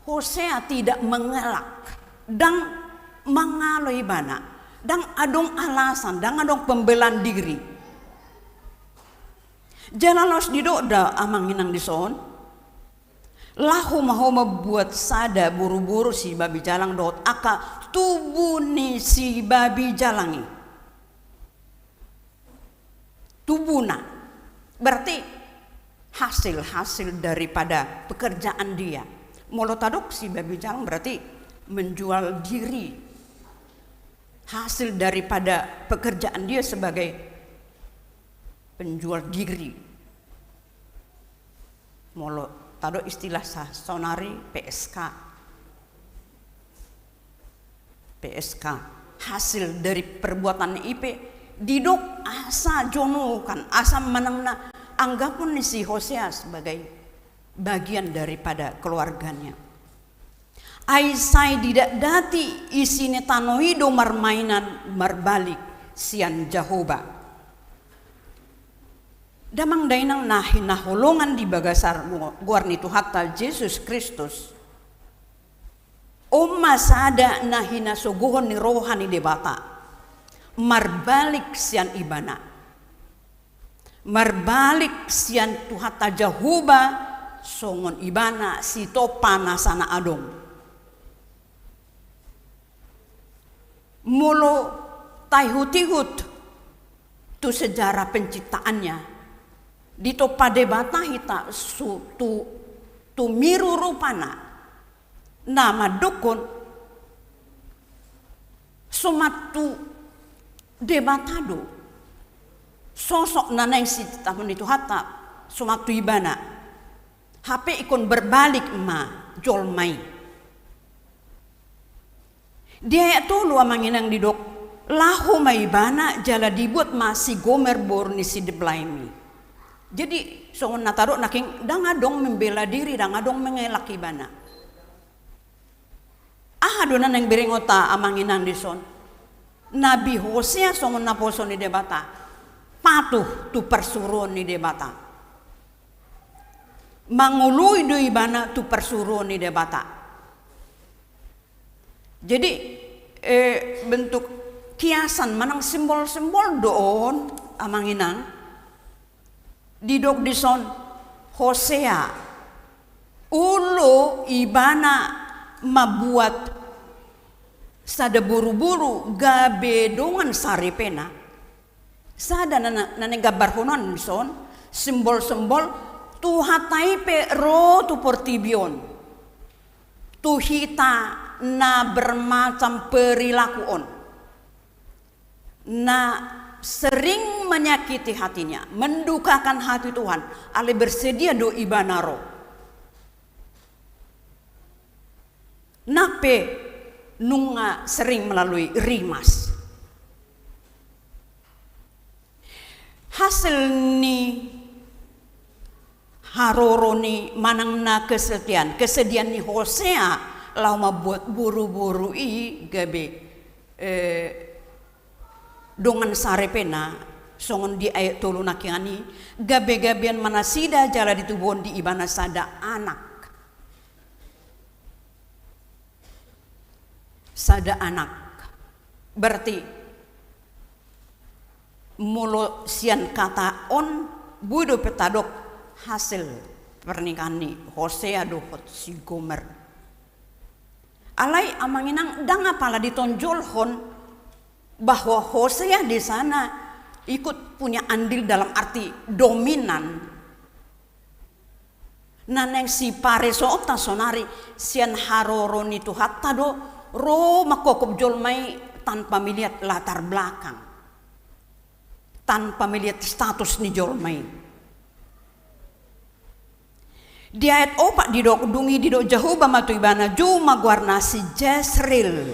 Hosea tidak mengelak, ndang mangalo ibana, ndang adong alasan, ndang adong pembelaan diri. Jala laos didok da amang inang dison, laho ma ho mambuat sada boru-boru si babi jalang dohot angka tubu ni si babi jalang i. Tubuna. Berarti hasil-hasil daripada pekerjaan dia. Molo tadok si babi jalang berarti menjual diri. Hasil daripada pekerjaan dia sebagai penjual diri. Molo tadok istilah sa-, saonari P S K. P S K. Hasil dari perbuatan i pe didok asa jonokan, asa manang na anggaphon ni si Hosea sebagai bagian daripada keluarganya. Ai sai didatdati isi ni tano i do marmainan marbalik sian Jahowa. Damang dainang na hinaholongan di bagasan goar ni Tuhanta Jesus Kristus. On ma sada na hinasogohon ni roha ni Debata. Marbalik sian ibana. Marbalik sian Tuhanta Jahowa songon ibana sitompa nasa na adong. Molo taihut-ihut tu sejarah penciptaannya, ditompa Debata hita su-, tu, tu miru rupana, na mandokkon somat tu Debata do. Sosok na naeng sititahon ni Tuhanta, somat tu ibana. Hape ingkon berbalik ma jolma i. Di ayat tolu amang inang didok, laho ma ibana jala dibuat ma si Gomer boru ni si Diblaim i. Jadi, songon na tadok nangkin, ndang adong membela diri, ndang adong mengelak ibana. Aha do na naeng berengonta amang inang dison? Nabi Hosea songon naposo ni Debata. Patuh tu parsuruon ni Debata. Mangoloi do ibana tu parsuruon ni Debata. Jadi, eh, bentuk kiasan manang simbol-simbol do on, amang inang. Didok dison Hosea, olo ibana mambuat sada boru-boru gabe dongan saripena. Sada na, na, na naeng gambarhonon dison, simbol-simbol Tuhanta i pe ro tu portibi on. Tu hita na bermacam perilaku on. Na sering menyakiti hatinya, mendukakan hati Tuhan, alai bersedia do ibana ro. Nang pe nunga sering melalui rimas. Hasil ni haroro ni manang na kesedihan, kesedihan ni Hosea laho mambuat boru-boru i gabe, eh, dongan saripena, Songon di ayat tolu nangkiningan i, gabe-gabean ma nasida jala ditubuhon di ibana sada anak. Sada anak. Berarti molo sian kata on, boi dope tadok hasil pernikahan ni Hosea dohot si Gomer. Alai amang inang, ndang apala ditonjolhon bahwa Hosea di sana ikut punya andil dalam arti dominan. Na naeng siparesoonta sonari, sian haroro ni Tuhanta do ro mangkokop jolma i tanpa melihat latar belakang, tanpa melihat status ni jolma i. Di ayat opat didok, dung i didok Jahowa ma tu ibana, jou ma goarna si Jesreel,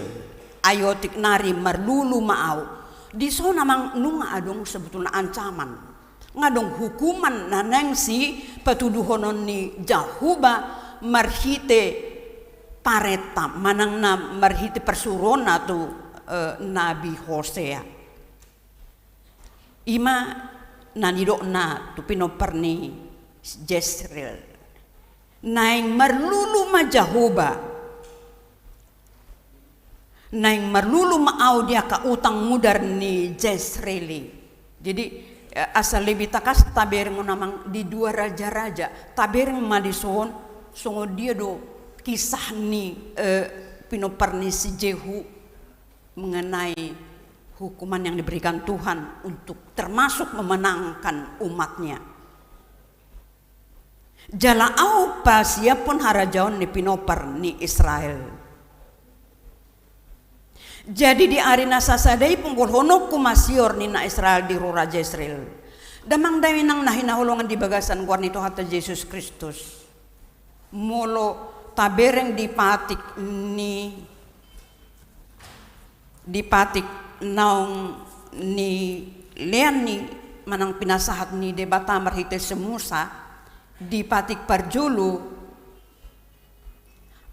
ai otik nari marlulu ma ahu. Dison amang, nunga adong sebetulna ancaman. Nga adong hukuman na naeng sipatuduhonon ni Jahowa marhite parenta, manang na marhite parsuruonna tu, eh, nabi Hosea. Ima na nidokna tu pinompar ni Jesreel. Naeng marlulu ma Jahowa. Naeng marlulu ma ahu di angka utang mudar ni Jesreel i. Jadi, eh, asa lebih takas tabereng on amang di dua Raja-raja. Tabereng ma dison songon dia do kisah ni, eh, pinompar ni si Jehu mengenai hukuman yang diberikan Tuhan untuk termasuk memenangkan umatnya. Jala ahu pasiaphon harajaon ni pinompar ni Israel. Jadi di ari na sasada i punggulhononku ma sior ninna Israel di rura Jesreel. Damang dainang na hinaholongan di bagasan goar ni Tuhanta Jesus Kristus. Molo tabereng di patik ni, di patik naung nilean ni manang pinasahat ni Debata marhite si Musa, di patik parjolo,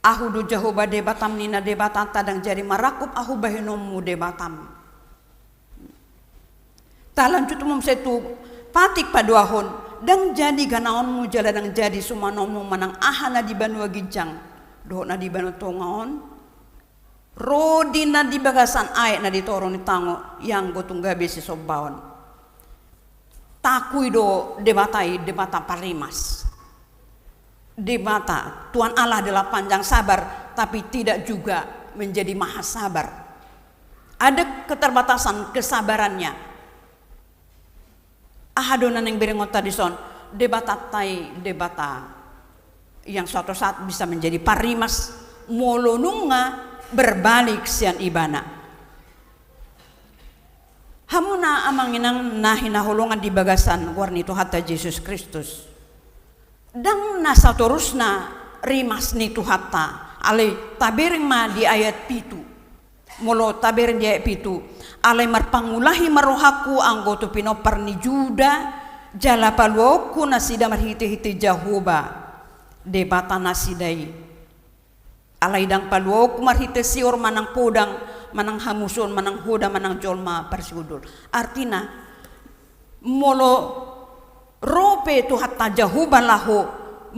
Ahu do Jahowa Debatam ninna Debatanta, ndang jadi marangkup Ahu bahenonmu Debatam. Talanjut ma muse tu patik paduahon, ndang jadi ganaonmu jala ndang jadi sumanonmu manang aha na di banua ginjang dohot na di banua tonga on, ro di na di bagasan aek na di toru ni tangan i anggo tung gabe sisombaon. Taakui do Debata i Debata parimas. Debata, Tuhan Allah adalah panjang sabar, tapi tidak juga menjadi maha sabar. Ada keterbatasan kesabarannya. Aha do na naeng berengonta dison? Debatanta i Debata yang suatu saat bisa menjadi parimas, molo nunga berbalik sian Ibana. Hamuna amang inang na hinaholongan di bagasan goar ni Tuhanta Jesus Kristus. Ndang na satorusna rimas ni Tuhanta, alai tabereng ma di ayat pitu. Molo tabereng di ayat pitu, alai marpangulahi ma rohangku anggo tu pinompar ni Juda, jala paluaonku nasida marhitehite Jahowa, Debata nasida i. Alai ndang paluaonku marhite sior manang podang, manang hamusuon, manang hoda, manang jolma parsiundul. Artina, molo ro pe Tuhanta Jahowa laho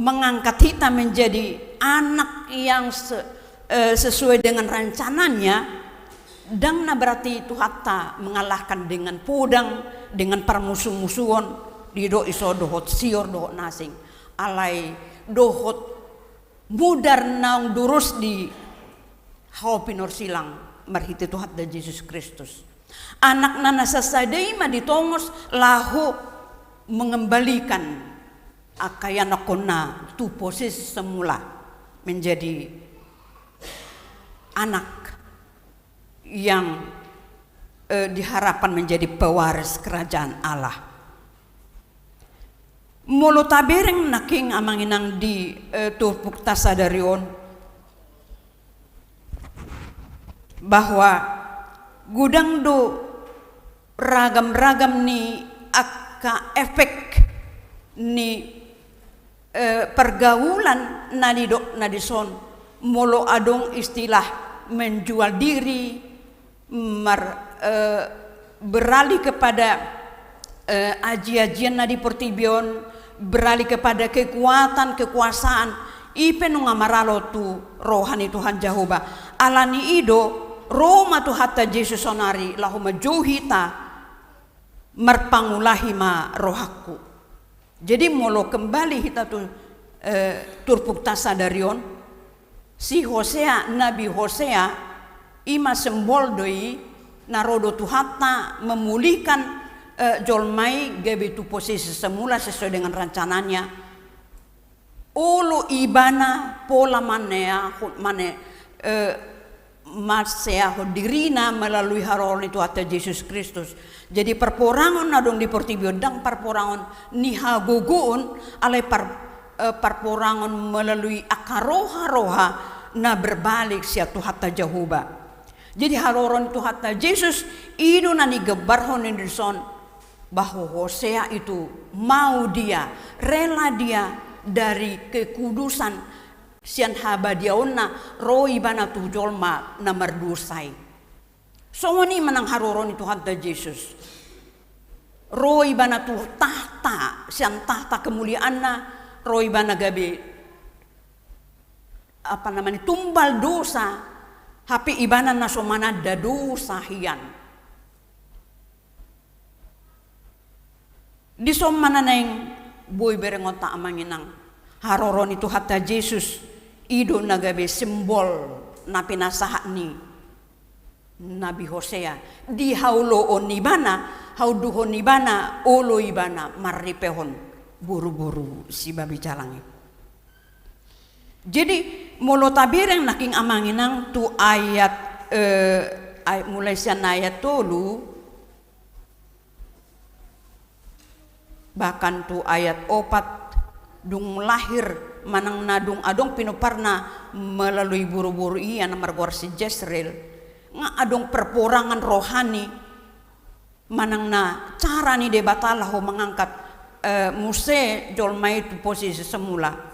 mengangkat hita menjadi anak yang se-, eh, sesuai dengan rencananya, ndang na berarti Tuhanta mengalahkan dengan podang, dengan parmusu-musuon, didok i so dohot sior, dohot na asing. Alai dohot mudar naung durus di hau pinorsilang marhite Tuhanta Jesus Kristus. Anakna na sasada i ma ditongos laho mengembalikan angka ianakkonna tu posisi semula, menjadi anak yang, eh, diharapkan menjadi pewaris kerajaan Allah. Molo tabereng nangkin amang inang di, eh, turpukta sadari on, bahwa godang do ragam-ragam ni angka efek ni, eh, pergaulan na nidokna dison, molo adong istilah menjual diri, mar-, eh, beralih kepada eh, aji-ajian na di portibi on, beralih kepada kekuatan, kekuasaan, i pe nunga maralo tu roha ni Tuhan Jahowa. Alani i do, ro ma Tuhanta Jesus sonari, laho manjou hita, marpangulahi ma rohangku. Jadi molo kembali hita tu, eh, turpukta sadari on, si Hosea, Nabi Hosea, i ma simbol do i, na ro do Tuhanta memulihkan, eh, jolma i gabe tu posisi semula sesuai dengan rencananya. Olo ibana pola maneahon, mane, eh, manseahon dirina melalui haroro ni Tuhanta Jesus Kristus. Jadi parporangon na adong di portibi on ndang parporangon ni hagogoon, alai par-, eh, parporangon melalui angka roha-roha na berbalik sian Tuhanta Jahowa. Jadi haroro ni Tuhanta Jesus, i do na nigambarhon i dison, bahwa Hosea itu mau dia, rela dia dari kekudusan, sian habadiaonna ro ibana tu jolma na mardosa i. Songon i manang haroro ni Tuhanta Jesus. Ro ibana tu tahta, sian tahta kemuliaanna, ro ibana gabe, apa namanya, tumbal dosa, hape ibana na so mananda dosa hian. Dison ma na naeng boi berengonta amang inang, haroro ni Tuhanta Jesus, i do na gabe simbol na pinasahat ni Nabi Hosea, di haoloon ibana, haunduhon ibana, olo ibana marripehon boru-boru sibabi jalang i. Jadi, molo tabereng nangkin amang inang tu ayat, eh, ay-, mulai sian ayat tolu, bahkan tu ayat opat, dung lahir manang na dung adong pinomparna melalui boru-boru i na margoar si Jesreel, nga adong perporangan rohani, manang na cara ni Debata laho mangangkat, eh, muse jolma i tu posisi semula.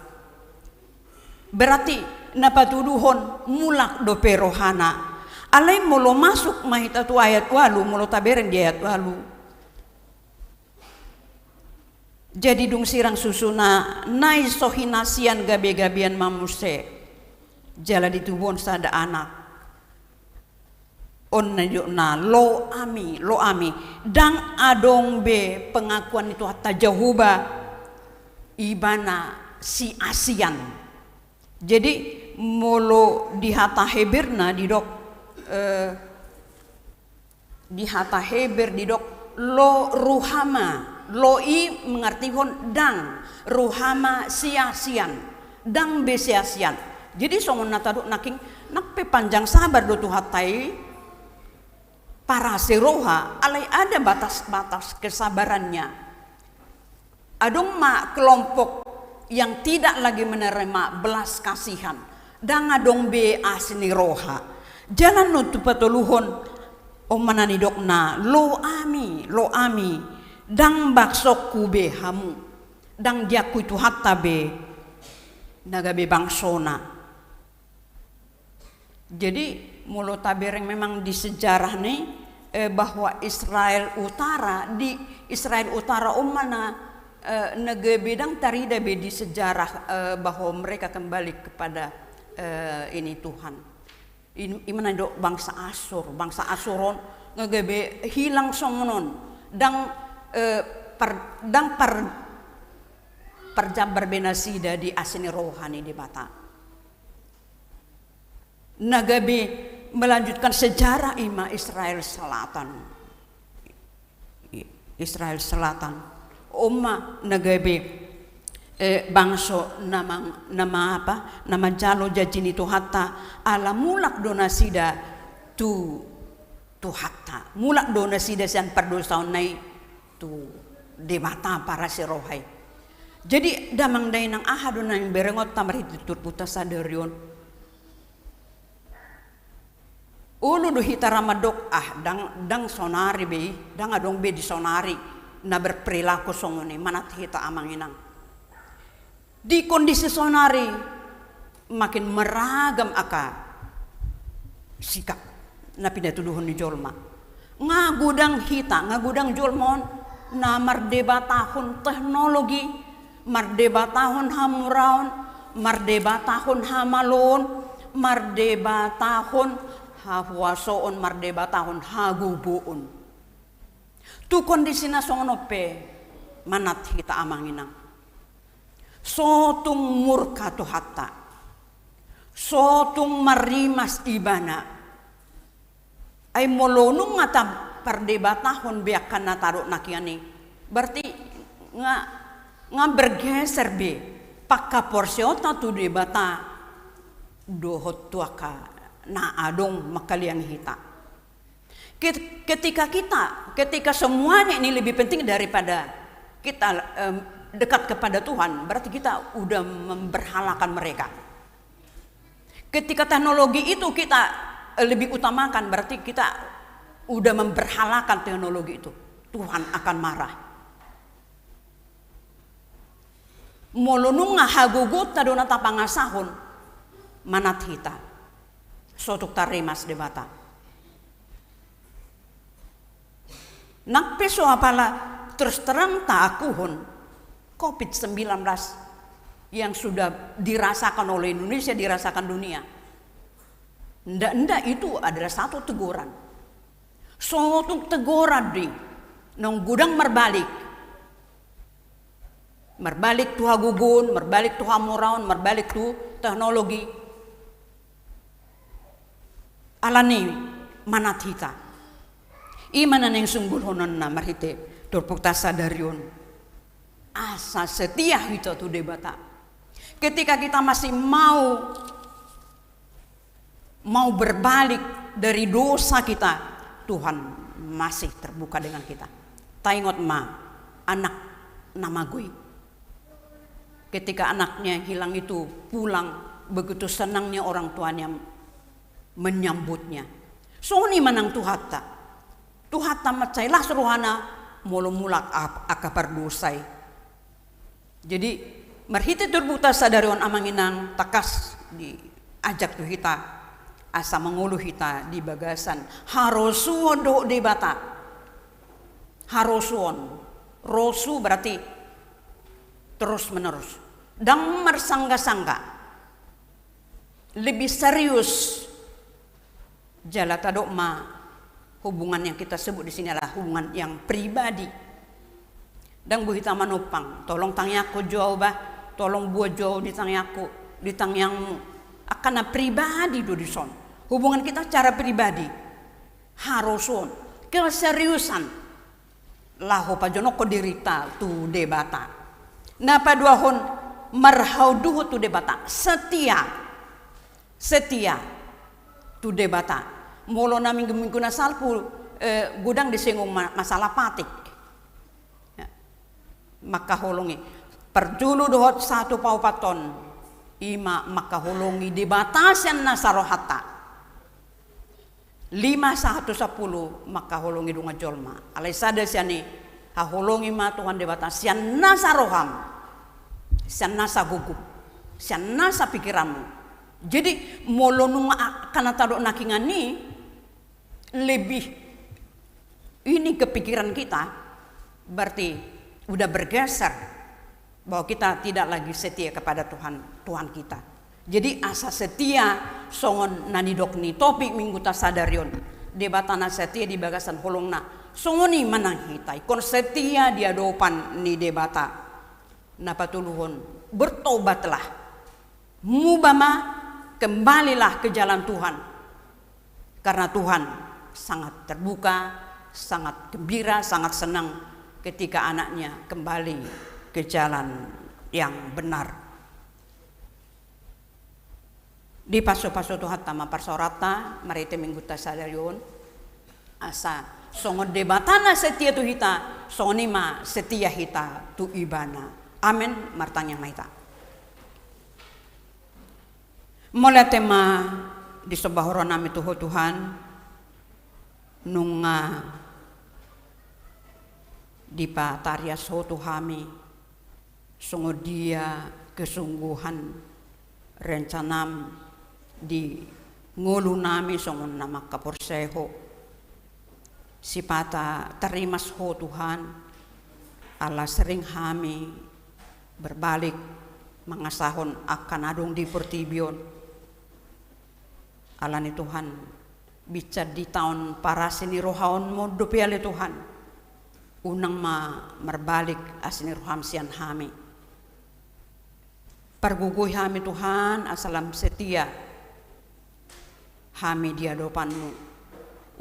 Berarti na patuduhon mulak dope rohana. Alai molo masuk ma hita tu ayat ualu, molo tabereng di ayat ualu. Jadi dung sirang susuna, nai so hinasian gabe-gabean ma muse. Jala ditubuhon sada anak. On na nidokna Lo Ami, Lo Ami. Ndang adong be pengakuan ni Tuhanta Jahowa ibana siasian. Jadi, molo di hata Heberna didok, eh, di hata Heber didok Lo Ruhama, Lo i mengartihon ndang, Ruhama siasian, ndang be siasian. Jadi songon na tadok nangkin, nang pe panjang sabar do Tuhanta i, parasi roha, alai ada batas-batas kesabarannya. Adong ma kelompok yang tidak lagi menerima belas kasihan, ndang adong be asi ni roha. Jala nunga tu patoluhon, on ma na nidokna, Lo Ami, Lo Ami, ndang bangsongku be hamu, ndang diakui Tuhanta be na gabe bangsona. Jadi, molo tabereng memang di sejarah ni, eh, bahwa Israel Utara, di Israel Utara on ma na, eh, na gabe ndang tarida be di sejarah, eh, bahwa mereka kembali kepada, eh, ini Tuhan. In-, i ma na nidok bangsa Asur, bangsa Asur on nga gabe hilang songon on, ndang, eh, par-, ndang par-, parjambar be nasida di asi ni roha ni Debata. Na gabe melanjutkan sejarah i ma Israel Selatan. Israel Selatan. On ma na gabe, eh, bangso na mang-, na ma-, apa, na manjalo janji ni Tuhanta, ala mulak do nasida tu Tuhanta. Mulak do nasida sian pardosaonna i tu Debata parasi roha i. Jadi, damang dainang, aha do na niberengonta marhite turpukta sadari on? Olo do hita ra mandok, ah, ndang, ndang sonari be i, ndang adong be di sonari na berperilaku songon i, manat hita amang inang. Di kondisi sonari makin meragam angka sikap na pinatuduhon ni jolma. Nga godang hita, nga godang jolma on, na mardebatahon teknologi, mardebatahon hamuraon, mardebatahon hamaloon, mardebatahon hahuasoon, mardebatahon hagogoon. Tu kondisi na songon on pe manat hita amang inang. So tung murka Tuhanta. So tung marrimas Ibana. Ai molo nunga tapardebatahon be angka na tadok nangkiningan i, berarti nga, nga bergeser be panghaporseaonta tu Debata dohot tu angka na adong mangkaliangi hita. Ket-, ketika kita, ketika semuanya ini lebih penting daripada kita, em, dekat kepada Tuhan, berarti kita udah memberhalakan mereka. Ketika teknologi itu kita, eh, lebih utamakan, berarti kita udah memberhalakan teknologi itu. Tuhan akan marah. Molo nunga hagogoonta do na tapangasahon, manat hita. So tung tarrimas Debata. Nang pe so apala terus terang taakuhon covid sembilan belas yang sudah dirasakan oleh Indonesia, dirasakan dunia. Nda, nda itu adalah satu teguran. So tung teguran do i, naung godang marbalik. Marbalik tu hagogoon, marbalik tu hamuraon, marbalik tu teknologi. Alani manat hita. I ma na naeng sunggulhononna marhite turpukta sadari on. Asa setia hita tu Debata. Ketika kita masih mau, mau berbalik dari dosa kita, Tuhan masih terbuka dengan kita. Taingot ma anak na mago i. Ketika anaknya yang hilang itu pulang, begitu senangnya orang tuanya menyambutnya. Songon i ma nang Tuhanta. Tuhanta mansai las rohana molo mulak ap-, angka pardosa i. Jadi, marhite turpukta sadari on amang inang, tangkas diajak tu hita asa mangolu hita di bagasan harosuon dohot Debata. Harosuon. Rosu berarti terus menerus. Ndang marsangga-sangga. Lebih serius. Jala tadok ma, hubungan yang kita sebut di sini adalah hubungan yang pribadi. Ndang boi hita manumpang, tolong tangiangkon jo au bah, tolong buat jo au di tangiangku, di tangiangmu. Angka na pribadi do dison. Hubungan kita secara pribadi. Harosuon, keseriusan. Laho pajonokhon dirita tu Debata. Na paduahon, marhaunduhon tu Debata. Setia. Setia tu Debata. Molo na minggu-minggu na salpu, eh, godang disinggung ma-, masalah patik. Ya. Mangkaholongi. Parjolo dohot sahat tu paopathon. I ma mangkaholongi Debata sian nasa rohanta. Lima sahat tu sampulu mangkaholongi dongan jolma. Alai sada sian i, haholongi ma Tuhan Debata sian nasa roham, sian nasa gogom, sian nasa pikiranmu. Jadi, molo nunga a-, angka na tadok nangkiningan i lebih ini ke pikiran kita, berarti udah bergeser. Bahwa kita tidak lagi setia kepada Tuhan, Tuhan kita. Jadi asa setia songon na nidok ni topik mingguta sadari on. Debata na setia di bagasan holongna. Songon i ma nang hita ingkon setia di adopan ni Debata. Na patoluhon, bertobatlah. Muba ma, kembalilah ke jalan Tuhan. Karena Tuhan sangat terbuka, sangat gembira, sangat senang ketika anaknya kembali ke jalan yang benar. Dipasupasu Tuhanta ma parsaoranta, marhite mingguta sadari on, asa songon Debata na setia tu hita, songon i ma setia hita tu Ibana. Amen, martangiang ma hita. Mauliate ma disomba rohanami tu Ho Tuhan, nunga dipatarias Ho tu hami, songon dia kesungguhan rencanam di ngolunami songon na mangkaporseai Ho. Sipata tarimas Ho Tuhan, Ala sering hami berbalik mangasahon angka na adong di portibi on. Alani Tuhan, binsar di taon parasi ni rohaonmu dope ale Tuhan. Unang ma marbalik asi ni roham sian hami. Pargogoi hami Tuhan, asa lam setia hami di adopanmu.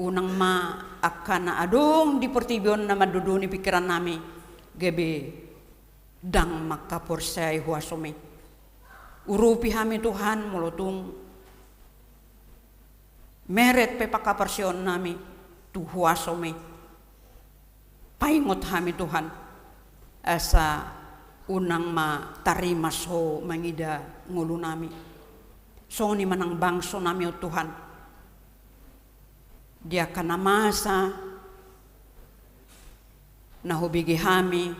Unang ma angka na adong di portibi on na mandodoni pingkiran nami, gabe ndang mangkaporseai huasomi. Urupi hami Tuhan, molo tung meret pe pangkaporseaon nami tu huasomi. Paingot hami Tuhan, asa unang ma tarimas ho mangida ngolu nami. Songon i ma nang bangso nami on Tuhan. Di angka na masa na hubege hami,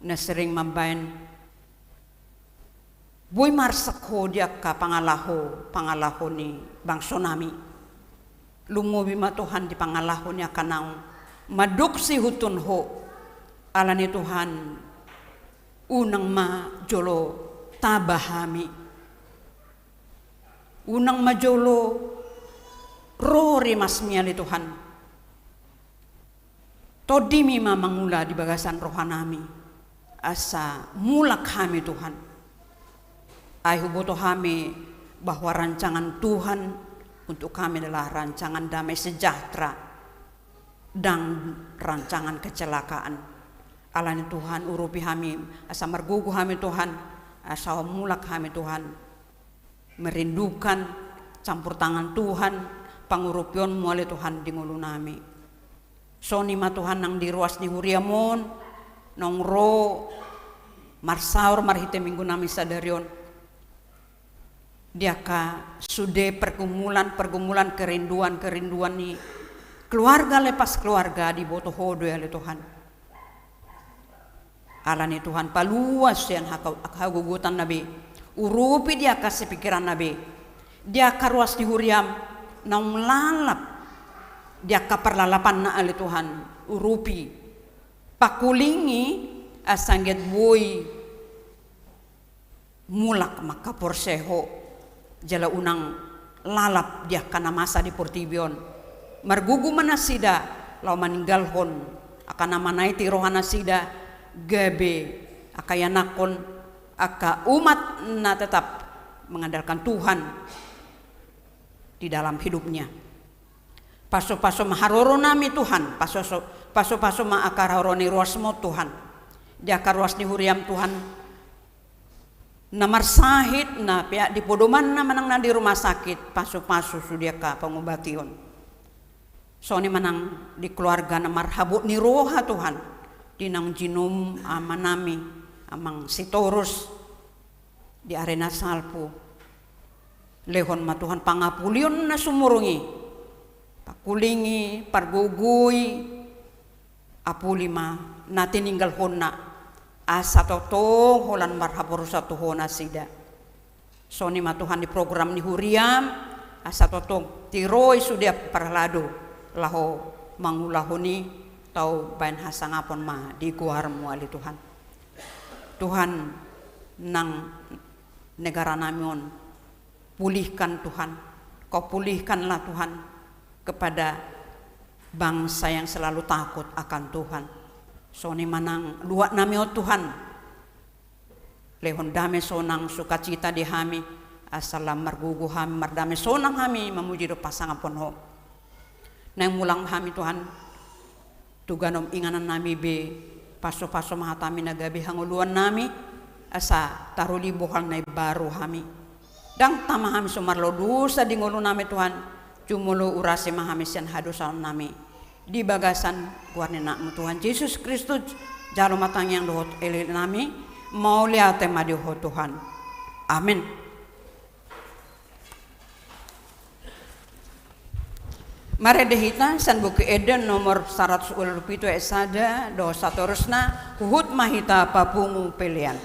na sering mambaen boi marsak ho di angka pangalaho, pangalaho ni bangso nami. Lumobi ma Tuhan di pangalaho ni angka naung mandok sihuthon ho. Alani Tuhan, unang ma jolo taba hami. Unang ma jolo ro rimasmi ale Tuhan. Tondimi ma mangula di bagasan roha nami, asa mulak hami Tuhan. Ai huboto hami bahwa rancangan Tuhan untuk kami adalah rancangan damai sejahtera dan rancangan kecelakaan. Alani Tuhan, urupi hami, asa margogo hami Tuhan, asa mulak hami Tuhan. Merindukan campur tangan Tuhan, pangurupionmu ale Tuhan di ngolu nami. Songon i ma Tuhan nang di ruas ni huriam on, naung ro marsaor marhite Minggu nami sadari on. Di angka sude pergumulan-pergumulan, kerinduan-kerinduan ni keluarga lepas keluarga diboto ho do i ale Tuhan. Alani Tuhan, paluas sian haka-, hagogotanna be. Urupi di angka sipingkiranna be. Di angka ruas ni huriam naung lalap. Di angka parlalapanna ale Tuhan. Urupi. Pakulingi asa anggiat boi mulak mangkaporseai ho, jala unang lalap di angka na masa di portibi on. Margogo ma nasida laho maninggalhon angka na manaiti rohanasida, gabe angka ianakhon, angka umat na tetap mengandalkan Tuhan di dalam hidupnya. Pasupasu ma haroro nami Tuhan, pasupasu, pasupasu ma angka haroro ni ruasmu Tuhan. Di angka ruas ni huriam Tuhan, na marsahit, na peak di podomanna manang na di rumah sakit, pasupasu sude angka pangobation. Songon i manang di keluarga na marhabot ni roha Tuhan, di naung jinum amanami, Amang Sitorus, di ari na salpu. Lehon ma Tuhan pangapulion na sumurung i. Pakulingi, pargogoi, apuli ma na tininggalhonna, asa tongtong holan marhaporusan tu ho nasida. Songon i ma Tuhan di program ni huriam, asa tongtong tiroi sude parhalado laho mangulahon i, tau baen hasangapon ma di goarmu ale Tuhan. Tuhan, nang negara nami on, pulihkan Tuhan, kau pulihkanlah Tuhan kepada bangsa yang selalu takut akan Tuhan. Songon i manang luat nami on Tuhan, lehon dame sonang sukacita di hami, asa lam margogo hami, mardame sonang hami mamuji dohot pasangapon ho. Naeng mulak hami Tuhan, tu ganup inganan nami be, pasupasu ma hatami na gabe hangoluan nami, asa taruli bohal na imbaru hami. Ndang tama hami so marlaodosa di ngolu nami Tuhan, jumolo urasi ma hami sian hadosaon nami. Di bagasan goar ni anakmu Tuhan Jesus Kristus, jalo ma tangiang dohot elekelek nami, mauliate ma di ho Tuhan. Amin. Marende hita sian Buku Ende nomor saratus ualu pitu ayat sada dohot satorusna, huhut ma hita papungu pelean.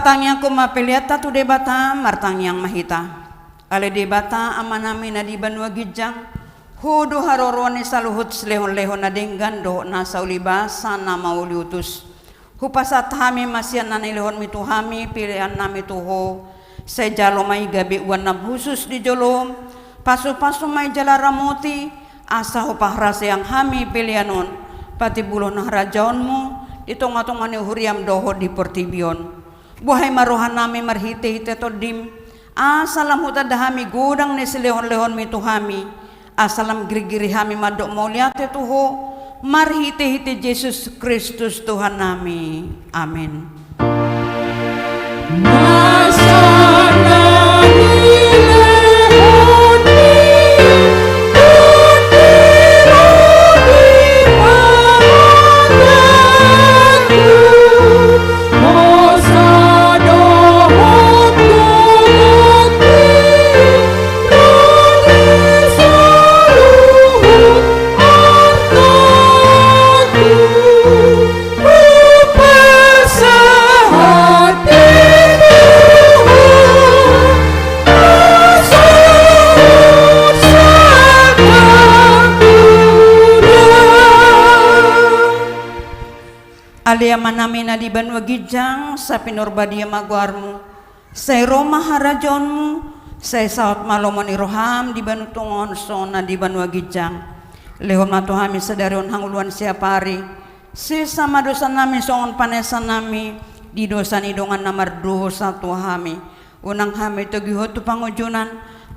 Tangiangkon ma peleanta tu Debata, martangiang ma hita. Ale Debata, Amanami na di banua ginjang, Ho do haroroan ni saluhut silehonlehon na denggan dohot na saulibasa na mauliutus. Hupasahat hami ma sian na nilehonmi tu hami peleannami tu Ho, sai jalo ma i gabe uan na hushus di jolom, pasupasu ma i jala ramoti, asa hupaharaseang hami pelean on patimbulhon harajaonmu di tongatonga ni huriam dohot di portibi on. Buhai ma rohanami marhitehite Tondim, asa lam hutanda hami godang ni silehonlehonmi tu hami, asa lam girgiri hami mandok mauliate tu Ho, marhitehite Jesus Kristus Tuhannami. Amen. Ale Amanami na di banua ginjang, sai pinarbadia ma goarmu, sai ro ma harajaonmu, sai saut ma lomo ni roham di banua tonga on songon na di banua ginjang. Lehon ma tu hami sadari on hangoluan siapari, sesa ma dosanami songon panesanami di dosa ni dongan na mardosa tu hami. Unang hami togihon tu pangunjunan,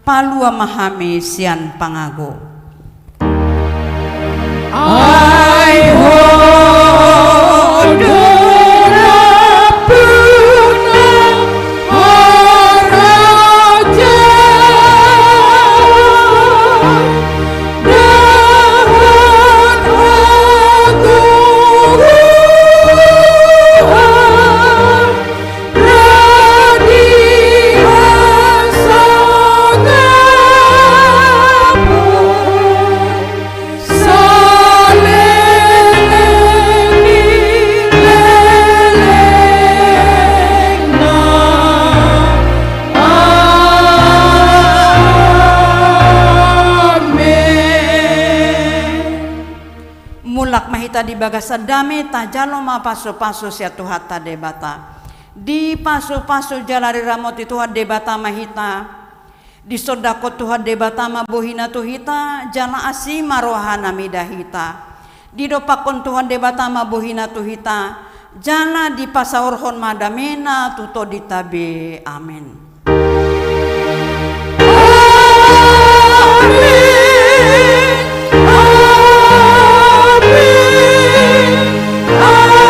palua ma hami sian pangago. Ai Ho do nampuna harajaon dohot hagogoon. Mulak ma hita di bagasan dame, tajalo ma pasupasu sian Tuhanta Debata. Dipasupasu jala diramoti Tuhan Debata ma hita. Disondangkon Tuhan Debata ma bohina tu hita, jala asi ma rohana mida hita. Didompakkon Tuhan Debata ma bohina tu hita, jala dipasaorhon ma damena tu tondinta be. Amen. Amen. Amen. Amen.